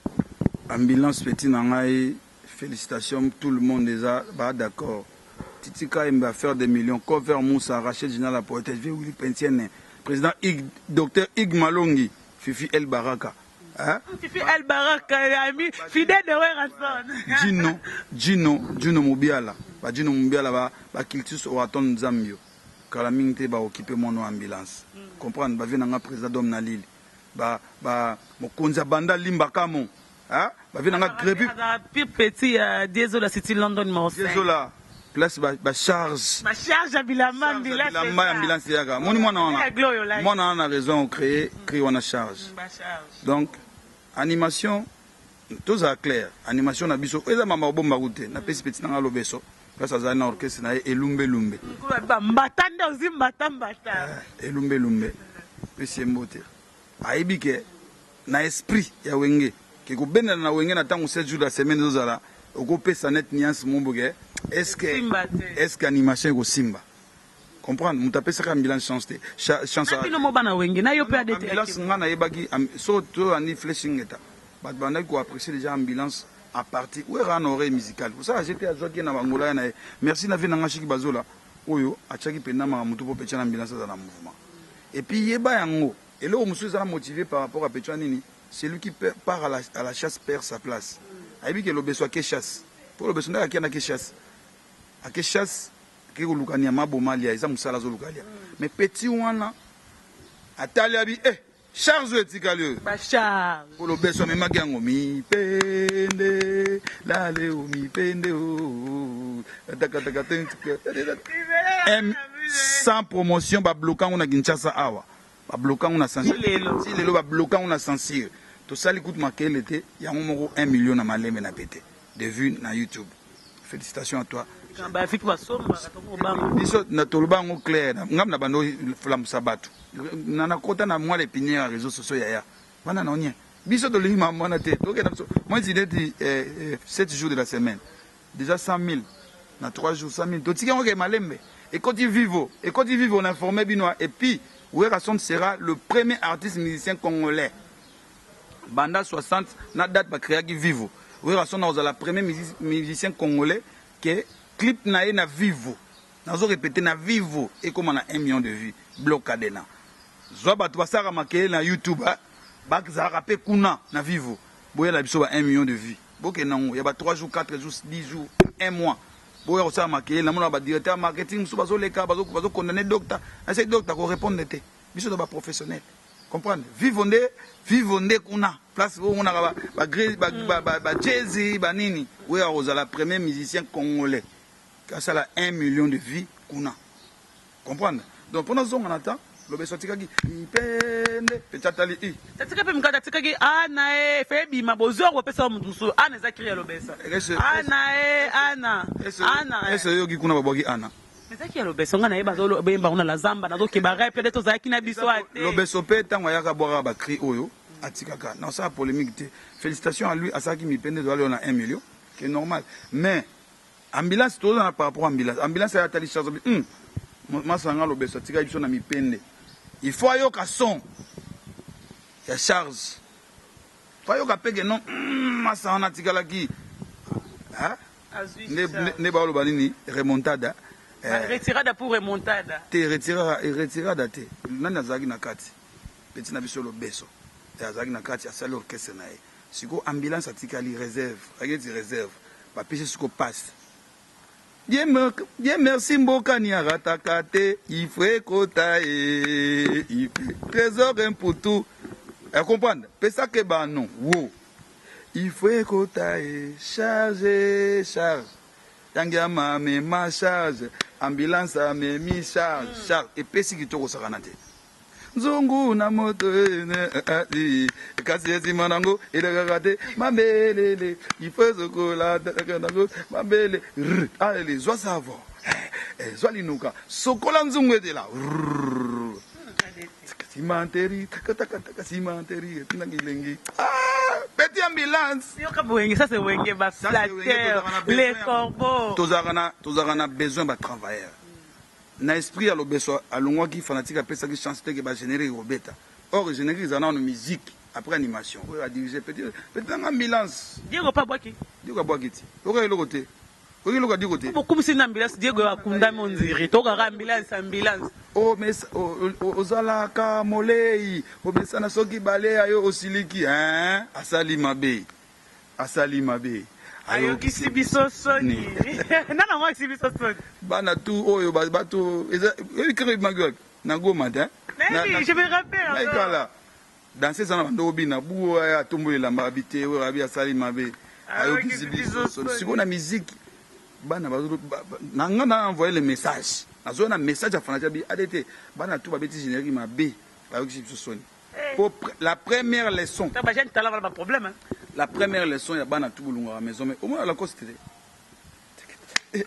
ambulance petit na ngai félicitations tout le monde eza ba d'accord Titi Kayembe affaire des millions Cover Moussa Rachel Gina la poétesse Vieux Willy Pentienne président Ig docteur Ig Malongi Fifi El Baraka Hein? Fifi El Baraka ami fidèle de Werrason Gino Gino Gino Mobiala. Ba Djino Mumbiala ba ba Kiltus Oraton Nzambio kala mingi te ba occuper mwana oyo ambulance. Comprendre ba vieux na nga president d'homme na Lille. Ba ba mokonzi ya banda Limba Kamo. Hein? Ba vieux na nga Grebi. Pire petit ya Diezola City London Marseille. Diezola place ba, ba charge. Ba charge ya bilamba ambulance. Bilamba ya ambulance yaka. Moni mwana wana. Mwana wana na raison créer créer wana charge. Ba charge. Donc animation Tozala clair, animation na biso eza mama obomba ku te. Napesi petit na nga lobeso place azali na orchestre na ye elumbe lumbe. Ba mbata nde ozi mbata mbata. Eh, elumbe lumbe. Pesi ye mbote. Ayebi ke na esprit ya wenge ke kobendana na wenge na tango 7 jours de la semaine ezozala okopesa net nuance mombo ke est-ce que est-ce que animation ekosimba comprendre moto apesaka ambulance chance te chance na bino mo bana wenge na yo pe ADT ambulance nga nayebaki so toyandi flèche ngeta bato bandaki ko apprécier déjà ambulance à partir wera na oreille musicale kosala jete azwaki ye na bangola ya na ye merci na vie na nga shiki bazola oyo atiaki mpenza makambo motu mpo pecha na ambulance aza na mouvement et puis yeba yango eloko mosusu eza na motivé par rapport à pecha nini celui qui part à la chasse perd sa place ayebi ke lobeso ake chasse mpo lobeso ndaki ake nake chasse ake chasse Ake koluka nyama aboma alia eza musala azoluka alia mais petit wana atali abi eh charge oyo etikali oyo ba charge po lobeso amemaki yango mipende lale o mipende o takataka sans promotion ba bloka yango na Kinshasa awa ba bloka yango na censure ti lelo ba bloka yango na censure tosali kutu makele te yango moko 1 million na malembe na pete de vue na YouTube Felicitations à toi. Biso na toloba yango clair ngam na bando flamusa bato na nakota na mwa lepinière ya réseaux sociaux yaya wana na onie biso tolingi makambo wana te tokenda biso moi ti neti 7 jours de la semaine déjà 100 000 na 3 jours 100 000 totiki yango ke malembe ekoti vivo ekoti vivo on informe bino et puis Werrason sera le premier artiste musicien congolais Banda 60 na date ba creaki vivo werrason akozala premier musicien congolais que clip na ye na vivo nazo repete na vivo ekoma na 1 million de vues bloc cadena zwa bato basalaka makelele na youtube bazalaka pe kuna na vivo boyela biso ba 1 million de vues bokende nango ya ba 3 jours 4 jours 10 jours 1 mois boya kosala makelele namona ba directeur ya marketing mosusu bazoleka bazo condamner docteur ese docteur ko répondre te biso to ba professionnel Comprendre? Vivo nde vivo nde kuna place oyo omonaka ba ba gre ba ba ba, ba jazzy ba nini oyo akozala premier musicien congolais asala 1 million de vues kuna. Comprendre? Donc pona zonga na temps lobeso atikaki mpende peti atali i atika mpe mikanda atikaki ana e fe ebima bozwa kopesa moto mosusu ana eza kri ya lobesa ana e ana ana ese oyoki kuna babwaki ana Ezaki ya lobeso nga nayeba azo bemba ngo na la zamba nazo keba rep nde tozalaki na biso ate. Lobeso pe tango ayaka abwakaka ba cris oyo atikaka na osala polemique te felicitations à lui asalaki mipende toza lelo na 1 million c'est normal mais ambulance toza na par rapport ambulance ambulance aya atali charge hum masa nga lobeso atikaki biso na mipende il faut ayoka son ya charge faut ayoka pe que non hum masa wana atikalaki hein nde nde baoloba nini remontada eh. Retirada pour remontada te retirada retirada te nani azalaki na kati petit na biso lobeso eh, azalaki na kati asali orchestre na ye sikoyo ambulance atikali reserve azalaki neti reserve bapesi sikoyo passe Dieu merci mbokani arataka te ifre kota e ifre trésor mputu ya comprendre pesaka ebano wo Il faut ekota e charge charge yangi ama amema charge ambulance amemi charge charge epesi kitoko osakana te nzungu na moto kasi esima nango elekaka te mambelele il faut ezokola nango mambele alele zwa savon zwa linuka sokola nzungu etela Cimenterie, takatakataka cimenterie, etinaki elengi. Ah, petit ambulance. Yoka wenge, ça c'est wenge ba flatteur, les corbeaux. Tozalaka na tozalaka na besoin ba travailleurs. Na esprit ya lobeso alongwaki fanatique apesaki chance te ke ba générique ekobeta. Or générique ezala nanu musique après animation. Oyo a diriger petit petit nanga ambulance. Diego pa bwaki. Diego abwaki ti. Oka eloko te. Oyoki eloko ya Diego te? Bokumisi na ambulance Diego akundami ondire tokaka ambulance ambulance. Ozalaka molei omesana soki baleya yo osiliki hein asali mabe asali mabe Ayokisi biso soni. Nani yango ayokisi biso soni? Bana tout oyo bato eza oyebi kaka ebimaki wapi na Goma te. Nayebi, je me rappelle encore. Kala danse eza na bando obina bu atombo elamba abi te oyo abi asali mabe ayokisi biso soni. Sikoyo na musique bana bazo na nga na envoyer le message nazo na message ya fanatique abi ADT bana tout babeti générique mabe bayokisi biso soni. Po la première leçon. Ta ba jeune talent ba problème. La première leçon ya bana tout bolungaka maison mais omona Lacoste te.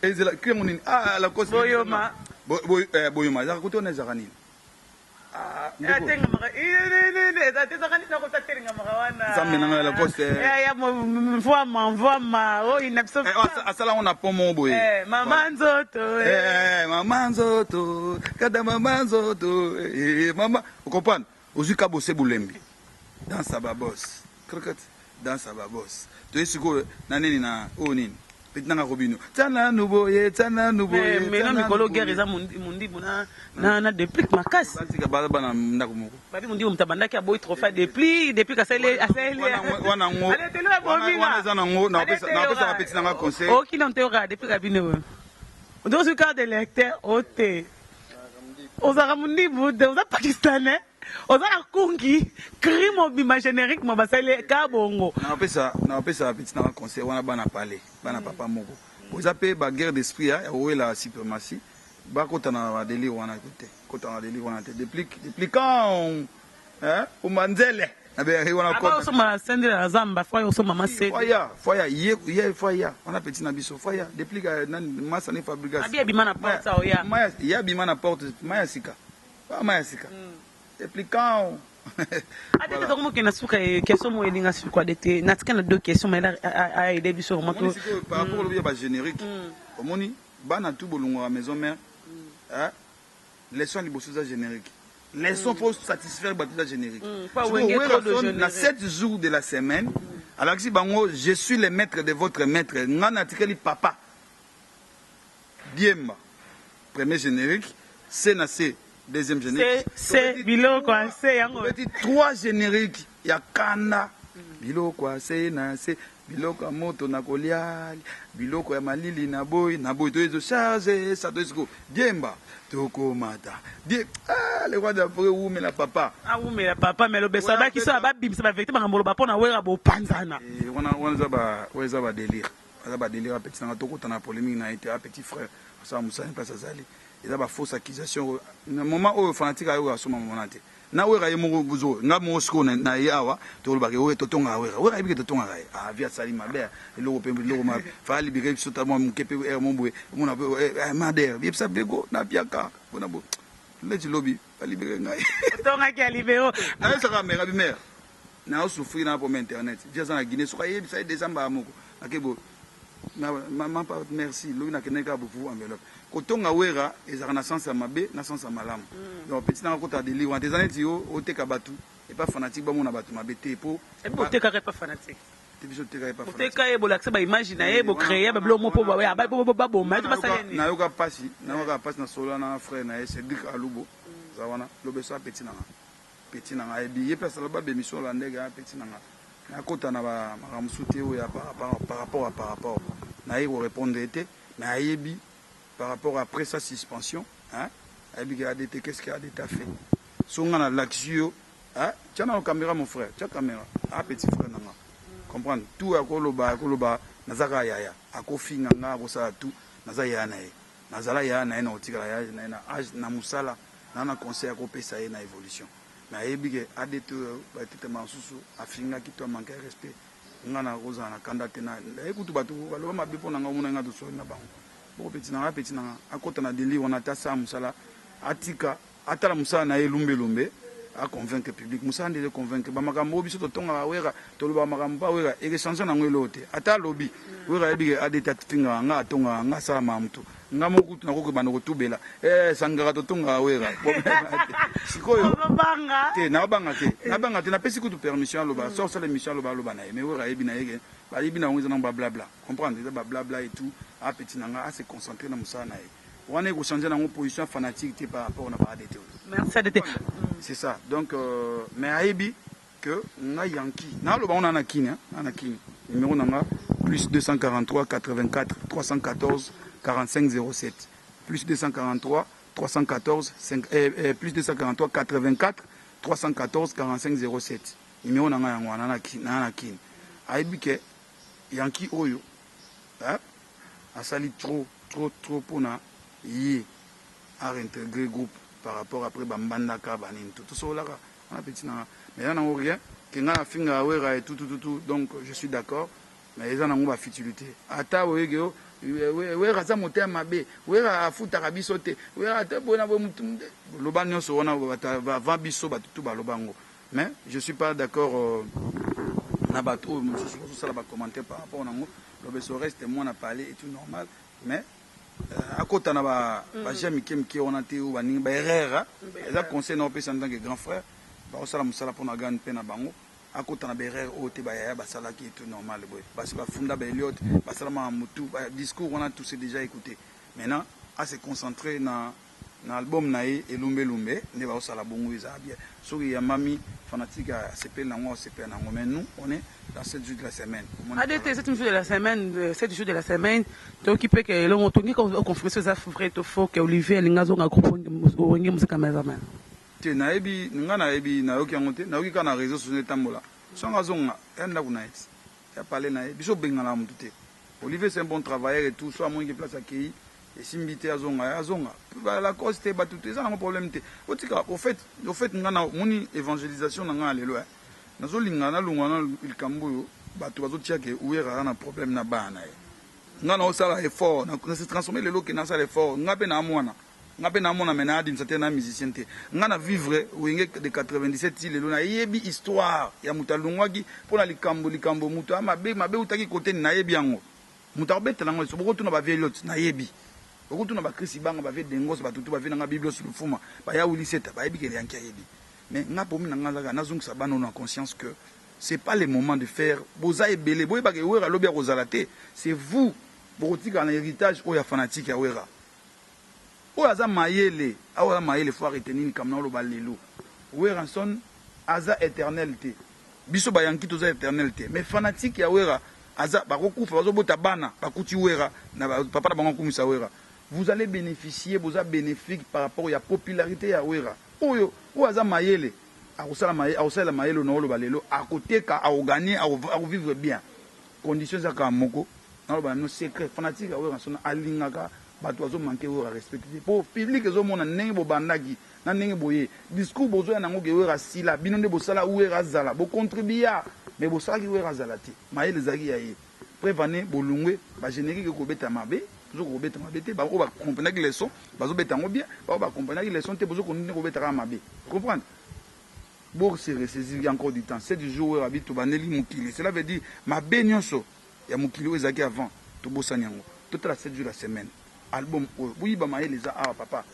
Ezela cri yango nini? Ah Lacoste. Boyoma. Boyoma ezalaka kote wana ezalaka nini? Ah, atengamaka ezalaka nini nakota atelengamaka wana nzambe na ngai Lacoste ya mvwama mvwama oyo na biso asala yango na pont moko boye mama nzoto mama nzoto kada mama nzoto mama ocomprendre ozwi kabose bulembi dansa babos cricket dansa babos toye sikoyo na nini na oyo nini peti nanga kobino tia nanu boye tia nanu boye mena mikolo guerre eza mundibu na na na déplique makasi batika baza bana ndako moko babi mundibu mutu abandaki aboyi trophée déplique déplique asali asali wana ngo wana eza nango napesaka peti nanga conseil okina nte oyoka déplique abino ozoki carte de lecteur ote ozalaka mundibu te oza pakistanais oza na kungi cri mobima générique mo basali ka bongo napesa peti nanga conseil wana bana pale bana papa moko eza mpe baguerre d'esprit ya kowela suprématie bakota na badélire wana te kota na délire wana te déplique dépliquant omanzele nabengaki wana osomba sendele na zamba fo osomba masede foya foya ye ye foya wana petit na biso foya déplique nani masa ni fabrigas abi abima na porte oya maya ye abima na porte maya sika ba maya sika dépliquant Ate tokomokende na suka question moko elinga suka de natika na deux questions mais aide biso vraiment par rapport olobi ya bagénérique omoni bana tu bolongwaka maison mère leçon liboso eza générique leçon faut satisfaire bato eza générique na 7 jours de la semaine alakisi bango je suis le maître de votre maître nga natikali papa diemba premier générique c na c deuxième générique c biloko ya c yango petit trois génériques ya kanda biloko ya c na c biloko ya moto na kolia biloko ya malili na boyi na boyi toyezo charge sa toyesiko diemba tokomata die ah, le roi d'Afrique wumela papa awumela papa mais lobeso abaki so ababimisa bavérité makambo loba mpo na wera bopanzana wana wana eza ba oyo eza badélire aza badélire apeti nanga tokota na polémique na ye te a petit frère asala mosala place azali eza bafausse accusation na moment oyo fanatique ayoka asoma mona te na wera ye moko buzo nga moko sikoyo na ye awa tolobaka oyo totongaka wera wera yebi ke totongaka ye avi asali mabe eloko mpe eloko mabe fa alibika biso ta mwa moke mpe ere mo boye omona mpe mader yebisa bego napiaka mpona bo leti lobi balibere ngai otongaki ya libero nayebisaka mare abi mare naosouffrir na poma internet vi aza na guinée soki ayebisa ye déjà mbala moko ake bo mama merci lobi nakendaki kaka bofu enveloppe kotonga wera ezalaka na sens ya mabe na sens ya malamu donc petit nanga kota délire wana te eza neti yo oteka bato epa fanatique bamona bato mabe te po otekaka epa fanatique te biso oteka epa oteka ye bolakisa baimage na ye bocréer babilo mo mpo baboma ye to basala nini nayoka mpasi nayoka mpasi na solola na frère na ye Cédric Alubo aza wana lobi eso petit nanga petit nanga ayebi ye mpe asala ba bémission ola ndenge ya petit nanga nakota na makambo mosusu te oyo ya par rapport à par rapport naye korépondre ye te mais ayebi par rapport après sa suspension hein ayebi ke ADT qu'est-ce que ADT a fait so nga nalakisi yo tia na caméra mon frère tia caméra a petit frère nanga comprendre tout akoloba akoloba naza kaka yaya akofinga nga akosala tout naza yaya na ye nazala yaya na ye na kotikala yaya na ye na age na mosala na na conseil akopesa ye na évolution mais ayebi ke ADT oyo batetema mosusu afingaki to amanke ya respect nga nakozala na kanda te naye kutu bato baloba mabe mpo na nga omona nga tosoli na bango boko petit na nga petit na nga akota na délire wana ata asala mosala atika atala mosala na ye lumbelumbe aconvaincre public mosala nde convaincre bamakambo oyo biso totongaka wera tolobaka makambo mpa wera ekechange nango eloko te ata alobi wera ayebi ke ADT afingaka nga atongaka nga asala makambo nga moko kutu nakoki banda kotubela sangaka totongaka wera sikoyo te nabanga te nabanga te napesi kutu permission aloba so osala émission aloba aloba na ye mais wera ayebi na ye ke bayebi na yango eza nango bablabla comprendre eza bablabla et tout apeti na nga ase concentre na mosala na ye wana ekochange nango position fanatique te par rapport na ba ADT merci ADT c'est ça donc mais ayebi que nga yanki naloba ngo na na kini na na kini. Numéro na nga plus 243 84 314 45 07 plus 243 314 5, eh, eh, plus 243 84 314 45 07 numéro na nga yango wana na na kin ayebi ke yanki oyo eh, asali trop trop trop mpona ye a réintégrer groupe par rapport après bambandaka banini to tosololaka wana petit na nga. Mais eza nango rien ke nga nafinga Wera et tout tout tout tout, donc je suis d'accord, mais eza nango ba futilité. Ata oyeke yo Wera aza motema mabe, Wera afutaka biso te, Wera ata boye na boye, mutu loba nyonso wana avant biso bato tu baloba yango. Mais je suis pas d'accord na bato oyo mosusu bazosala bacommentaire par rapport nango. Lobeso reste mwana parler et tout normal, mais akota na baja mike mike wana te, oyo baningi baerreur. Eza conseil na opesa en tant que grand frère. Bakosala mosala mpona gane mpe na bango, akota na baerreur oyo te bayaya basalaki et tout normal. Boye basi bafunda baeliot, basalamaka motu discours wana, tout c'est déjà écouté. Maintenant a se concentrer na album na ye Elumbelumbe nde baosala bongo, ezala bien. Soki eyambami, fanatique asepeli nango, asepeli nango. Mais nous, on est dans 7 jours de la semaine. ADT, 7 jours de la semaine, 7 jours de la semaine. Toki mpe ke elongo tongi oconfirme so eza vrai to faux ke Olivier alingi azonga groupe Wenge Musica Maison Mère? Te, nayebi nga, nayebi, nayoki yango te. Nayoki kaka na réseau sociaux etambola. Songo azonga ya ndako na ye, ya pale na ye. Biso obengana motu te. Olivier, c'est un bon travailleur et tout. So amoniki place akei esimbi te, azonga, azonga. Lacoste te, bato te, eza nango problème te. Otika au fait nga na moni évangélisation na nga ya lelo, nazolinga nalongwa na likambo oyo bato bazotia ke Wera aza na problème na bana na ye. Nga naosala effort na se transforme lelo ke nasala effort. Nga mpe na mwana, nga mpe namona me na administrateur na musicien te. Nga na vivre Wenge de 97 ti lelo, nayebi histoire ya moto alongwaki mpo na likambo likambo moto ya mabe mabe utaki kote nini. Nayebi yango, moto akobetela yango. Bokotuna bavieux lot, nayebi. Bokotuna bakrisi banga, bavieux Dengos, batutu bavieux nanga Biblos Lufuma, baya Wiliseta, bayebi kele yanki ayebi. Mais nga pomi na nga azaka nazongisa bana na conscience que c'est pas le moment de faire. Boza ebele, boyebaka Wera alobi akozala te. C'est vous bokotikala na héritage oyo ya fanatique ya Wera. Oyo aza mayele, oyo aza mayele faut retenir likambo na oloba lelo. Werrason aza éternel te. Biso bayanki toza éternel te, mais fanatique ya Wera aza bakokufa, bazobota bana bakuti Wera na papa na bango akumisa Wera. Vous allez bénéficier, boza bénéfique par rapport ya popularité ya Wera. Oyo oyo aza mayele akosala akosalela mayele na oloba lelo, akoteka, akogagner, akovivre bien. Condition eza kaka moko, naloba na bino secret: fanatique ya Werrason alingaka bato bazomanquer Wera respect te, po public ezomona ndenge bobandaki na ndenge boye. Discours bozoya nango ke Wera asila, bino nde bosala Wera azala, bocontribuer, mais bosalaki Wera azala te. Mayele ezalaki ya ye. Preuve ane bolungwe, bagénérique ekobeta mabe, tozoka kobeta mabe te. Oyo bacomprenaki leçon bazobeta yango bien, bao bacomprenaki leçon te bozokontinue kobeta kaka mabe. Comprendre, bo se ressaisir encore du temps. 7 jours oyo abi tobandeli mokili, cela veut dire mabe nyonso ya mokili oyo ezalaki avant tobosani yango. Totala 7 jours la semaine, album oyo boyiba mayele eza awa, papa.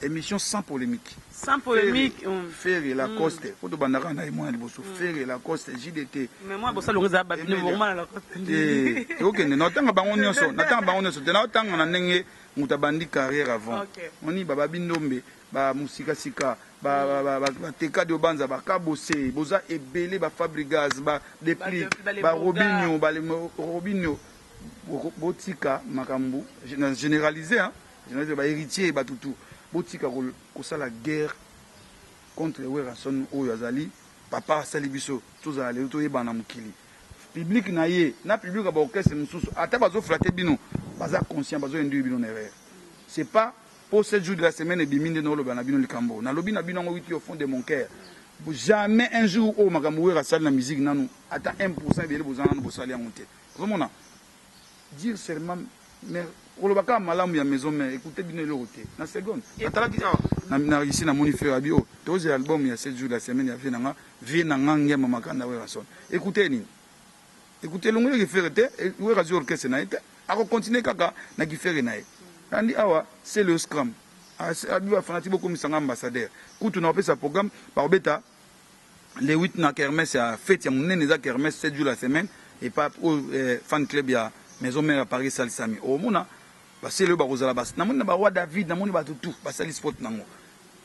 Émission sans polémique. Sans polémique. Ferre, Lacoste, po tobandaka na ye mwana liboso, Ferre, Lacoste, JDT. Mais moi bosalongo eza babino vraiment na Lacoste. Tokende naotanga bango nyonso, natanga bango nyonso te. Naotanga na ndenge moto abandi carrière avant. Oni bababi ndombe, bamusikasika, bateka de obanza, bakabose, boza ebele, bafabrigas, badeplik, barobinio, barobinio. Botika makambo na généraliser, généraliser, bahéritier, batutu, botika kosala guerre contre Werrason oyo azali papa. Asali biso tozala lelo, toyebana na mokili. Public na ye na public ya baorchestre mosusu, ata bazoflatter bino, baza conscient, bazoinduire bino na erreur. C'est pas po 7 jours de la semaine ebimi nde naoloba na bino likambo. Nalobi na bino yango witi au fond de mon cœur. Jamais un jour oyo makambo Wera asali na musique nanu ata 1 ebele boza nanu bosali yango te. Ozomona, dire seulement, mais koloba kaka malamu ya Maison Mère, écoute bino eloko te. Na seconde natalaki awa na Russie, namoni frère abi oyo tozela album ya 7 jours de la semaine ya vie nanga Ngema Makanda Werrason. Écoute nini? Écoute, elongo yoki frère te. Wera azwi orchestre na ye te, akocontinue kaka na kifere na ye. Andi awa c'est le scram abi bafanati bokomisanga ambassadeur. Kutu na kopesa programme, bakobeta le 8 na kermesse ya fête ya monene. Eza kermesse 7 jours la semaine epa oyo fan club ya Maison Mère ya Paris esalisami. Omona basele oyo bakozala, namoni na baroi David, namoni bato tout basali sport nango.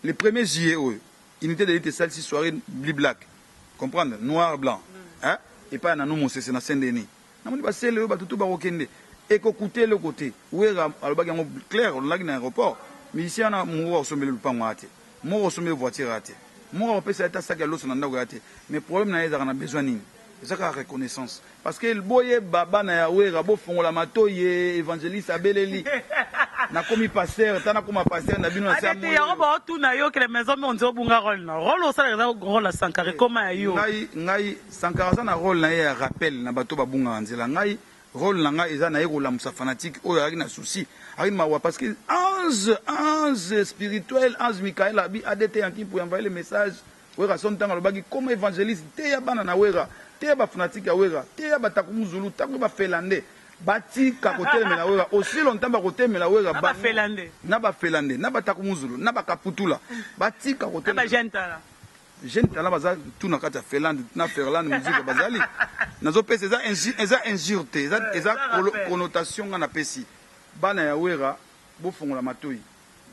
Le 1er juillet oyo, Unité d'élite esalisi soirée bleu black, comprendre, noir blanc, hein? Epai ya Nanou Mosese na Saint Denis. Namoni ba sele oyo bato tout bakokende. Eko coute eloko te. Werra alobaki yango clair, olobaki na aeroport. Musicien wana moko akosombele lupango aya te. Moko akosombele voiture aya te. Moko akopesa ye ata sac ya loso na ndako aya te. Mais problème na ye ezalaka na besoin nini? Eza kaka reconnaissance. Parce que boyeba bana ya Werra bofongola matoyi evangeliste abeleli. Nakomi pasteur, ta nakoma pasteur na bino na se ya moyi. Yango baotuna yo que la maison mère on obunga rôle na. Rôle osalaka eza rôle ya Sankara ekoma ya yo. Ngai ngai Sankara aza na role na ye ya rappel na bato babungaka nzela. Ngai role na ngai eza naye kolamusa fanatique oyo azalaki na souci, azalaki mawa parce que ange ange spirituel ange Michael abi adt yanki pour envoyer le message Werrason tango alobaki koma evangeliste teya bana na Werra teya ba fanatique ya Werra teya ba takumuzulu tango ba finlandais batika kotelemela Werra aussi longtemps bakotelemela Werra na ba finlandais na ba finlandais na ba takumuzulu na ba kaputula batika kotelemela jeune talent baza tout na kati ya Finlande na Ferlande musique bazali nazopesa eza eza injure te eza eza connotation nga napesi bana ya Werra bofongola matoyi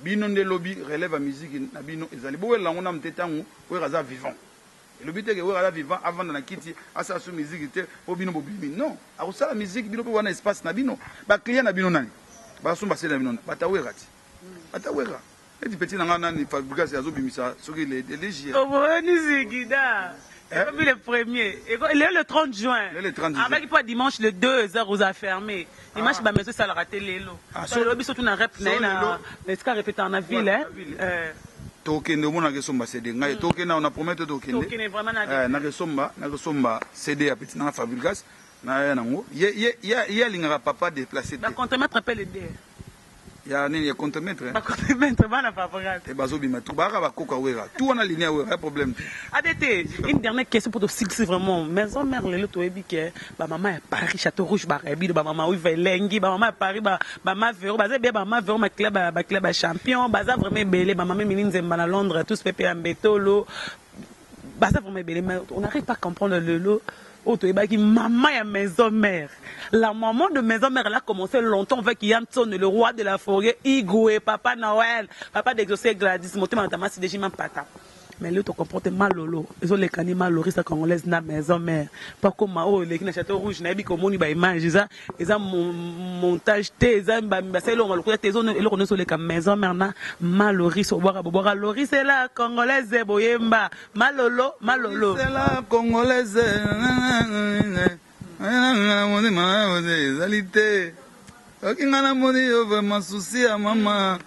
Bino nde lobi relève ya musique na bino ezali bowelela yango nanu te tangu werra aza vivant elobi te ke werra aza vivant avanda na kiti asala su musique te po bino bobimi non akosala musique bino pe wana espace na bino ba client na bino nani basomba sele na bino nani bata werra ti bata werra neti petit na nga nani fabrigas azobimisa soki le le Omoni zigida ekomi le premier lelo le 30 juin le 30 juin abaki mpo dimanche le 2 eza koza fermé Dimanche ba maison esalaka te lelo. Ah, so lelo biso tuna rep na ye na esika répéter na ville eh. Tokende omona ke somba CD ngai mm. tokende na promete tokende. Tokende vraiment na eh, na kesomba na kesomba CD ya petit na Fabregas na ya nango ye ye ye alingaka papa déplacer te. Ba contremaître pe le deux. Ya nini ya contremaître? Ba contremaître bana Fabregas. Et bazo bima tout baka ba koka wera. Tout wana ligne ya wera, ya problème te. ADT, une dernière question pour te fixer vraiment. Maison mère lelo toyebi ke ba maman ya Paris Château Rouge ba rebi ba maman oui Velengi, ba maman ya Paris ba ba ma Vero, baza bien ba ma Vero ma club ba club ba champion, baza vraiment ebele ba maman Mini Nzemba na Londres, tous pepe ya Mbetolo. Baza vraiment ebele mais on n'arrive pas à comprendre lelo oyo toyebaki maman ya maison mère. La maman de maison mère, elle a commencé longtemps avec Yanson, le roi de la forêt, Igwe, Papa Noël, papa d'exaucé Gladys, motema na tamasi de Jima Pata. Mais lelo tocomporte malolo ezoleka ni malorisa congolaise na maison mère mpo akoma oyo eleki na château rouge nayebi komoni baimage eza eza montage te eza basali eloko lokola te eloko nyonso oleka maison mère na maloris obwaka bobwaka loris ela congolaise boyemba malolo malolo la congolaise ezali te soki nga namoni yo vraiment souci ya mama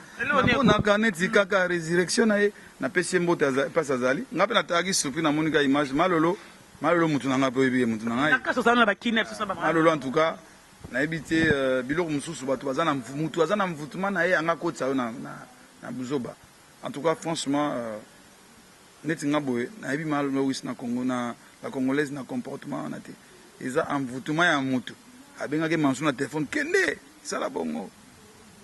namonaka neti kaka résurrection na ye napesi ye mbote place azali nga mpe natalaki surpris namoni ka image malolo malolo mutu na ngai mpe oyebi ye mutu na ngai malolo en tout cas nayebi te euh, biloko mosusu bato baza na mutu aza na mvutuma na ye anga akotisa yo na, na, na buzoba en tout cas franchement euh, Neti nga boye nayebi ma lois na congo na la congolaise na comportement wana te eza envoutement ya mutu abengaki mansu na telephone kende sala bongo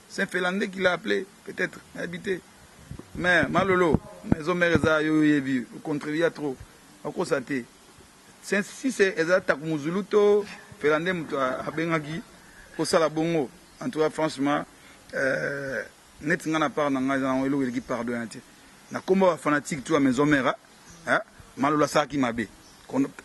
c'est un finlandais qui l'a appelé peut-être nayebi te mais malolo maison mère eza yo oyebi ocontribua trop okosa te si c'est eza takumuzulu to finlandais mutu abengaki kosala bongo en tout cas franchement euh, Neti nga na part na nga eza nango eloko eleki pardon ya te na kombo ya ba fanatique tout ya maison mère hein malolo asalaki mabe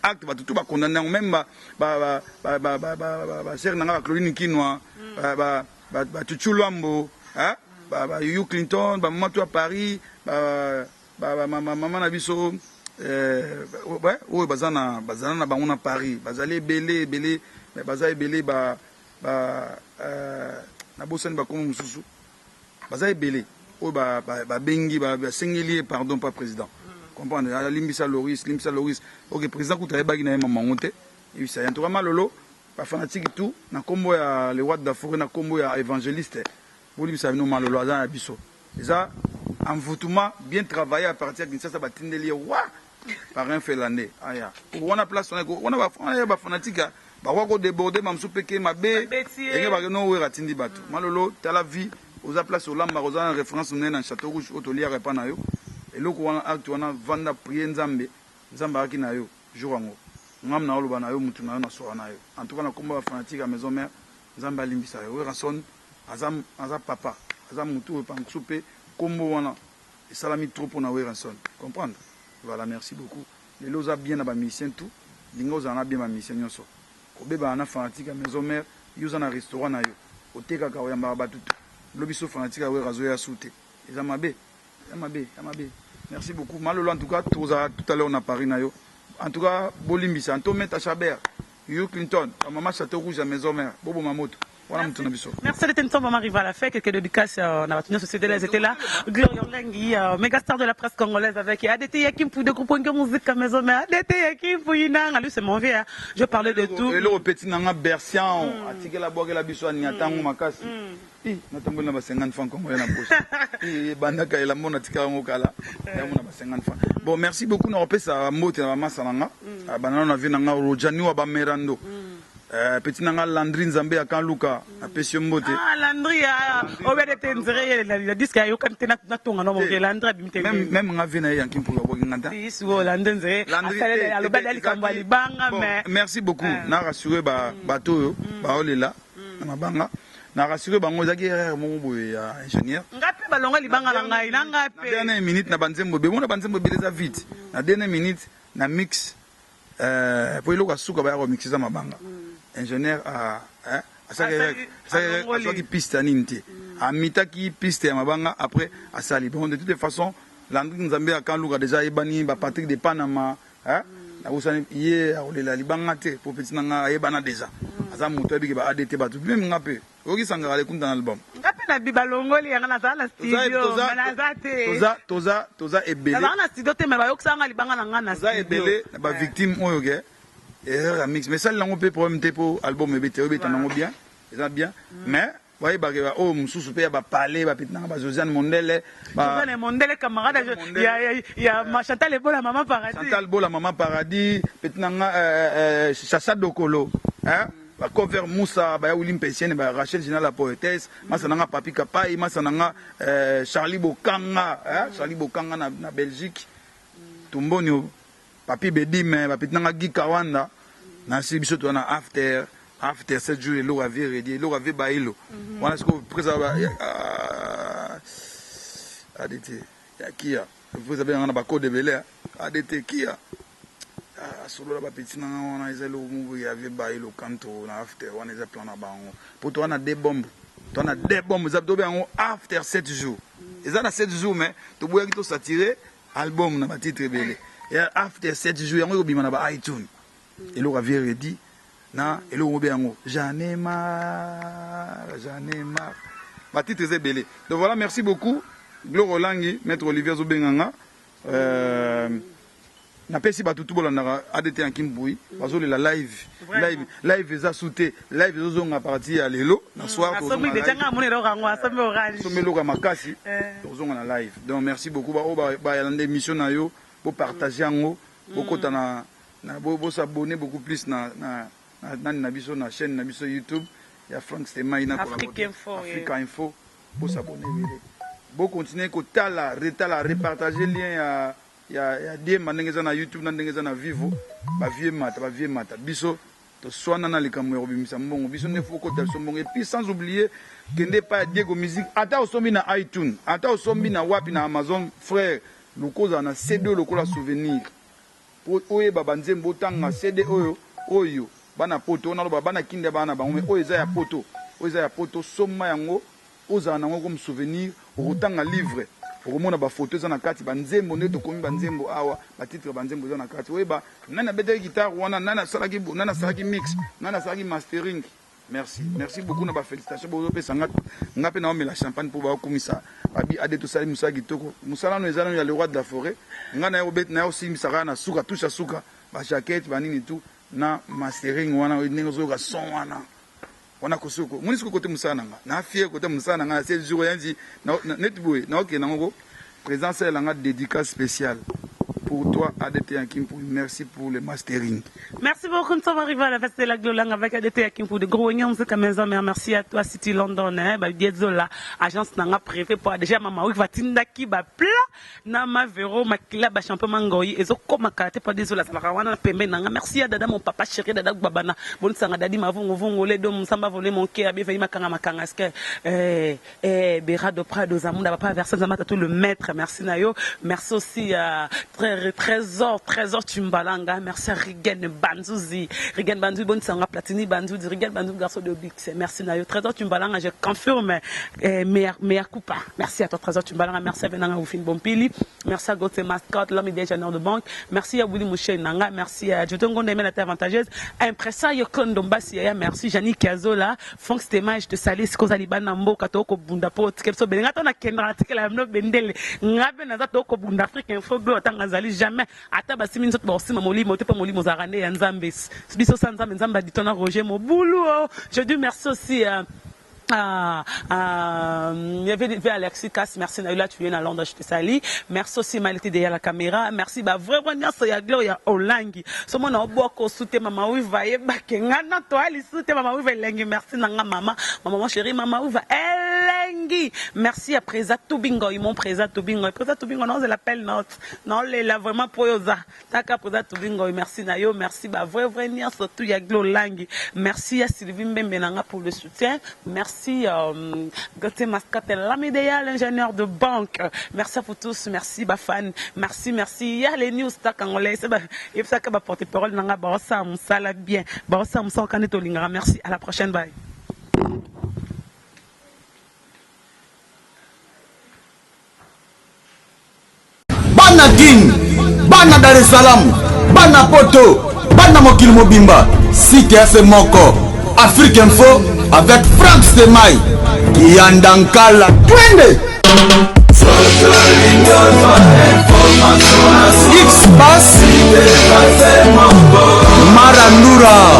acte bato tout ba condamne yango meme ba ba ba ba ba ba ba sœur na nga ba Claudine Kinwa ba ba ba ba Tutu Luambo hein ba ba Yu Clinton ba maman tout ya Paris ba ba ba mama mama na biso euh, ouais oyo baza na bazala na bango na Paris bazali ebele ebele mais baza ebele ba ba euh, nabosani bakombo mosusu baza ebele oyo babengi basengeli ye pardon pas président comprendre alimbisa loris limbisa loris ok président kutu ayebaki na ye mama yango te yebisa ye en tout cas malolo bafanatique tout na nkombo ya le roi de la forêt na nkombo ya évangéliste bolimbisa bino malolo aza na biso eza envoûtement bien travaillé à partir ya kinshasa batindeli ye wa par un finlandais aya wana place wana wana bafanatique Bakoka ko deborder ba mosusu pe ke mabe ndenge ba no wera atindi batu. Malolo tala vie oza place olambaka oza na reference monene na chateau rouge oyo toliaka epa na yo eloko wana acte wana vanda prier nzambe nzambe ayaki na yo jour yango ngam na oloba na yo mutu na yo na soa na yo en tout cas na kombo ya fanatique ya maison mère nzambe alimbisa yo werrason aza aza papa aza mutu oyo pankusu pe kombo wana esalami trop pona werrason comprendre voilà merci beaucoup lelo oza bien na ba musiciens tout. Linga ozala na bien ba musiciens nionso. Kobebana na fanatique ya maison mère, yo oza na restaurant na yo, otekaka oyambaka batu tout, lobi so fanatique ya werra azoya su te, eza mabe, eza mabe, eza mabe. Merci beaucoup ma lolo en tout cas tokozala tout à l'heure na Paris na yo. En tout cas bolimbisa Anto Meta Chabert, Hugh Clinton, ba mama Chateau Rouge ya maison mère, boboma moto. Wana moto na biso. Merci d'être nous sommes arrivés à la fin. Quelques dédicaces euh, na bato nyonso c'était là, c'était là. Gloria Olangi, euh, méga star de la presse congolaise avec ADT Yakimpu de groupe Wenge Musica Maison mais ADT Yakimpu Inanga, lui c'est mon vieux. Hein. Je parlais de tout. Eloko petit nanga Bersian, mm. atikela bwakela biso aniata yango makasi. Mm. Ih, natamboli na ba 50 francs congolais na poche. Ih, bandaka elamba natikala yango kala. Yango na ba 50 francs. Bon, merci beaucoup na kopesa mbote na ba masa na nga. Mm. Banana na vie na nga Rojani wa ba Merando. Eh, petit na nga Landry Nzambe ya Camp Luka, napesi yo mbote. Ah Landry, ah, obede te nzere ye la la disque ayoka te na tonga no moke Landry abimi te. Même même nga vie na ye Yankee Mpuka boki nga ta. Si siko Landry nzere asale aloba dali kambo libanga mais merci beaucoup eh. Na rassurer ba bato oyo mm. ba olela na mabanga. Na rassurer bango ezaki erreur moko boye ya ingénieur. Nga pe balonga libanga na ngai na nga pe. Na dernière minute na banzembo be mona banzembo ebele eza vite. Na dernière minute na mix Eh, po eloko ya suka baya ko mixe eza mabanga. Mm. Ingénieur a eh, asaki piste ya nini te. Mm. Amitaki piste ya mabanga après asali. Bon de toute façon, Landry Nzambe ya Kanluka déjà ayebani ba Patrick de Panama, hein? Mm. Nabosani ye akolela libanga te po petit na nga ayebana déjà. Aza moto ayebiki ba ADT bato meme nga pe. Oyoki sangaka lekunda na album. Nga pe na bi balongoli yanga nazala na studio mais naza te. Toza toza toza ebele. Nazala na studio te mais bayokisa nga libanga na nga na studio. Toza ebele na ba victime oyo ke erreur ya mix mais sali nango pe problème te po album ebete ebeta nango bien eza bien mais bayebaka ba oyo mosusu pe ya ba palais ba petit nanga ba Josiane Mondele ba Josiane Mondele camarade ya ya ya ma Chantal Ebola maman paradis. Chantal Bola maman paradis petit nanga euh, euh, Chacha Dokolo hein Ba cover Moussa, ba ya Willy Mpesiene, ba Rachel Gina la poétesse, masa nanga Papi Kapai, masa nanga euh, Charlie Bokanga, hein, Charlie Bokanga na, na Belgique. Tumbonio, Papi Bedime, ba petit nanga Guy Kawanda. Na si biso to na after after 7 jours eloko ya vie redie, eloko ya vie bailo. Wana siko presa ba ah, ADT ya kia. Presa benga na ba code ebele ADT kia. Ah, solola ba petit na nga wana eza eloko moko ya vie baye lokanto na after wana eza plan na bango po toa na deux bombes toa na deux bombes eza tobe yango after 7 jours eza na 7 jours mais toboyaki to satire album na ba titre ebele ya after 7 jours yango ekobima na ba iTunes eloko ya vie ready na eloko moko be yango j'en ai marre j'en ai marre ba titre eza ebele donc voilà merci beaucoup Gloire Olangi maître Olivier azobenga nga euh, napesi bato tu bolandaka adt ya kimbui bazolela live live live eza su te live ezozonga parti ya lelo na soir tosombi eloko ya makasi eh. tozonga na live donc merci beaucoup baoyo bayalanda émission na yo bopartage yango bokota na bosabonne beaucoup plus na nani na biso na chaîne na biso youtube ya frank stemai na africa info bosabonne ebele bokontinue kotala retala repartage lien ya ya ya diemba ndenge eza na youtube na ndenge eza na vivo ba vieux mata ba vieux mata biso toswana na likambo ya kobimisa mbongo biso nde fo kota biso mbongo et puis sans oublier kende epai ya Diego Musique ata osombi na iTunes ata osombi na wapi na Amazon frère luka ozala na CD lokola souvenir po oyeba ba nzembo otanga CD oyo oyo bana poto naloba bana kinda bana bango mais oyo eza ya poto oyo eza ya poto somba yango Ozala na yango comme souvenir, okotanga livre, okomona ba photos eza na kati, ba nzembo nde tokomi ba nzembo awa, ba titres ya ba nzembo eza na kati. Oyeba nani abetaki guitare wana, nani asalaki bo, nani asalaki mix, nani asalaki mastering. Merci. Merci beaucoup na ba felicitations bozo pesa nga. Nga pe nao mela champagne po ba kumisa. Babi ade tosali musala kitoko. Musala no eza nanu ya le roi de la foret. Nga naye kobeta naye kosimbisa kaka na suka, touche ya suka, ba jaquettes, ba nini tout na mastering wana ndenge ozoyoka son wana. Wana kosoko omoni siko kote musala na nga na fier kote musala na nga na se jour yanzi neti boye na okende nango ko président asalela nga dédicace spéciale pour toi ADT Yankee merci pour le mastering. Merci beaucoup, nous sommes arrivés à la fête de la Glolang avec ADT Yankee de Gros Musique Maison Mère. Merci à toi, City London, hein, bah, Diezola, agence nanga préfet pour déjà maman oui, va tindaki ba plat na ma Vero makila ba champion mangoyi ezo koma kala te pa Diezola salaka wana pembe nanga. Merci à Dada mon papa chéri Dada Gbabana. Bon sanga Dadi mavungu vungu le dom samba volé mon cœur bienvenue makanga makanga est-ce que eh eh Berado Prado Zamunda papa version Zamata tout le maître. Merci na yo. Merci aussi à très frère Trésor, Trésor Chimbalanga, merci à Rigen Banzouzi, Rigen Banzouzi, bonne sanga Platini Banzouzi, Rigen Banzouzi, garçon de Bix, merci Nayo, Trésor Chimbalanga, je confirme, eh, mea, mea culpa. Merci à toi Trésor Chimbalanga, merci à Venanga Oufine Bompili, merci à Gauthier Mascotte, l'homme idéal de banque, merci à Willy Mouché Nanga, merci à Joto Ngonde, la terre avantageuse, impresario Kondombasi, merci Yannick Azola, Franck Stema, je te salue, sikoza libanda mboka toko bunda po otike biso bendele nga to na kendra na tikela bino bendele nga pe naza toko bunda Afrique info glo ata nga zali jamais ata basimi nzoto bakosima molimo te po molimo ozalaka nde ya Nzambe biso sa Nzambe Nzambe adito na Roger Mobulu oh. Je dis merci aussi Ah, ah, il y avait Alexis Cass, merci Naïla, tu es à Londres, je te salue. Merci aussi Maliti derrière la caméra. Merci, bah, vraiment, merci, ya Gloria Olangi. Somo na obwaka osu te mama wiva ayebake nga na toa lisu te mama wiva elengi merci na nga mama ma maman chérie mama wiva elengi merci ya président Tubingoy mon président Tubingoy président Tubingoy na ozela appel note na olela vraiment po yo oza taka président Tubingoy merci na yo merci ba vrai vrai nyonso tout ya Glo Langi merci ya Sylvie Mbembe na nga pour le soutien merci euh, Gauthier Mascotte l'homme idéal ingénieur de banque merci à vous tous merci ba fan merci merci ya les news ta congolais yebisaka ba porte parole na nga baosala mosala bien baosala mosala kande tolingaka merci à la prochaine bye. Bana Kin, bana Dar es Salaam, bana Poto, bana mokili mobimba, site ya se moko, Afrique Info avec Franck Stemay, Kiyanda Nkala, twende! X-Pass, Marandura.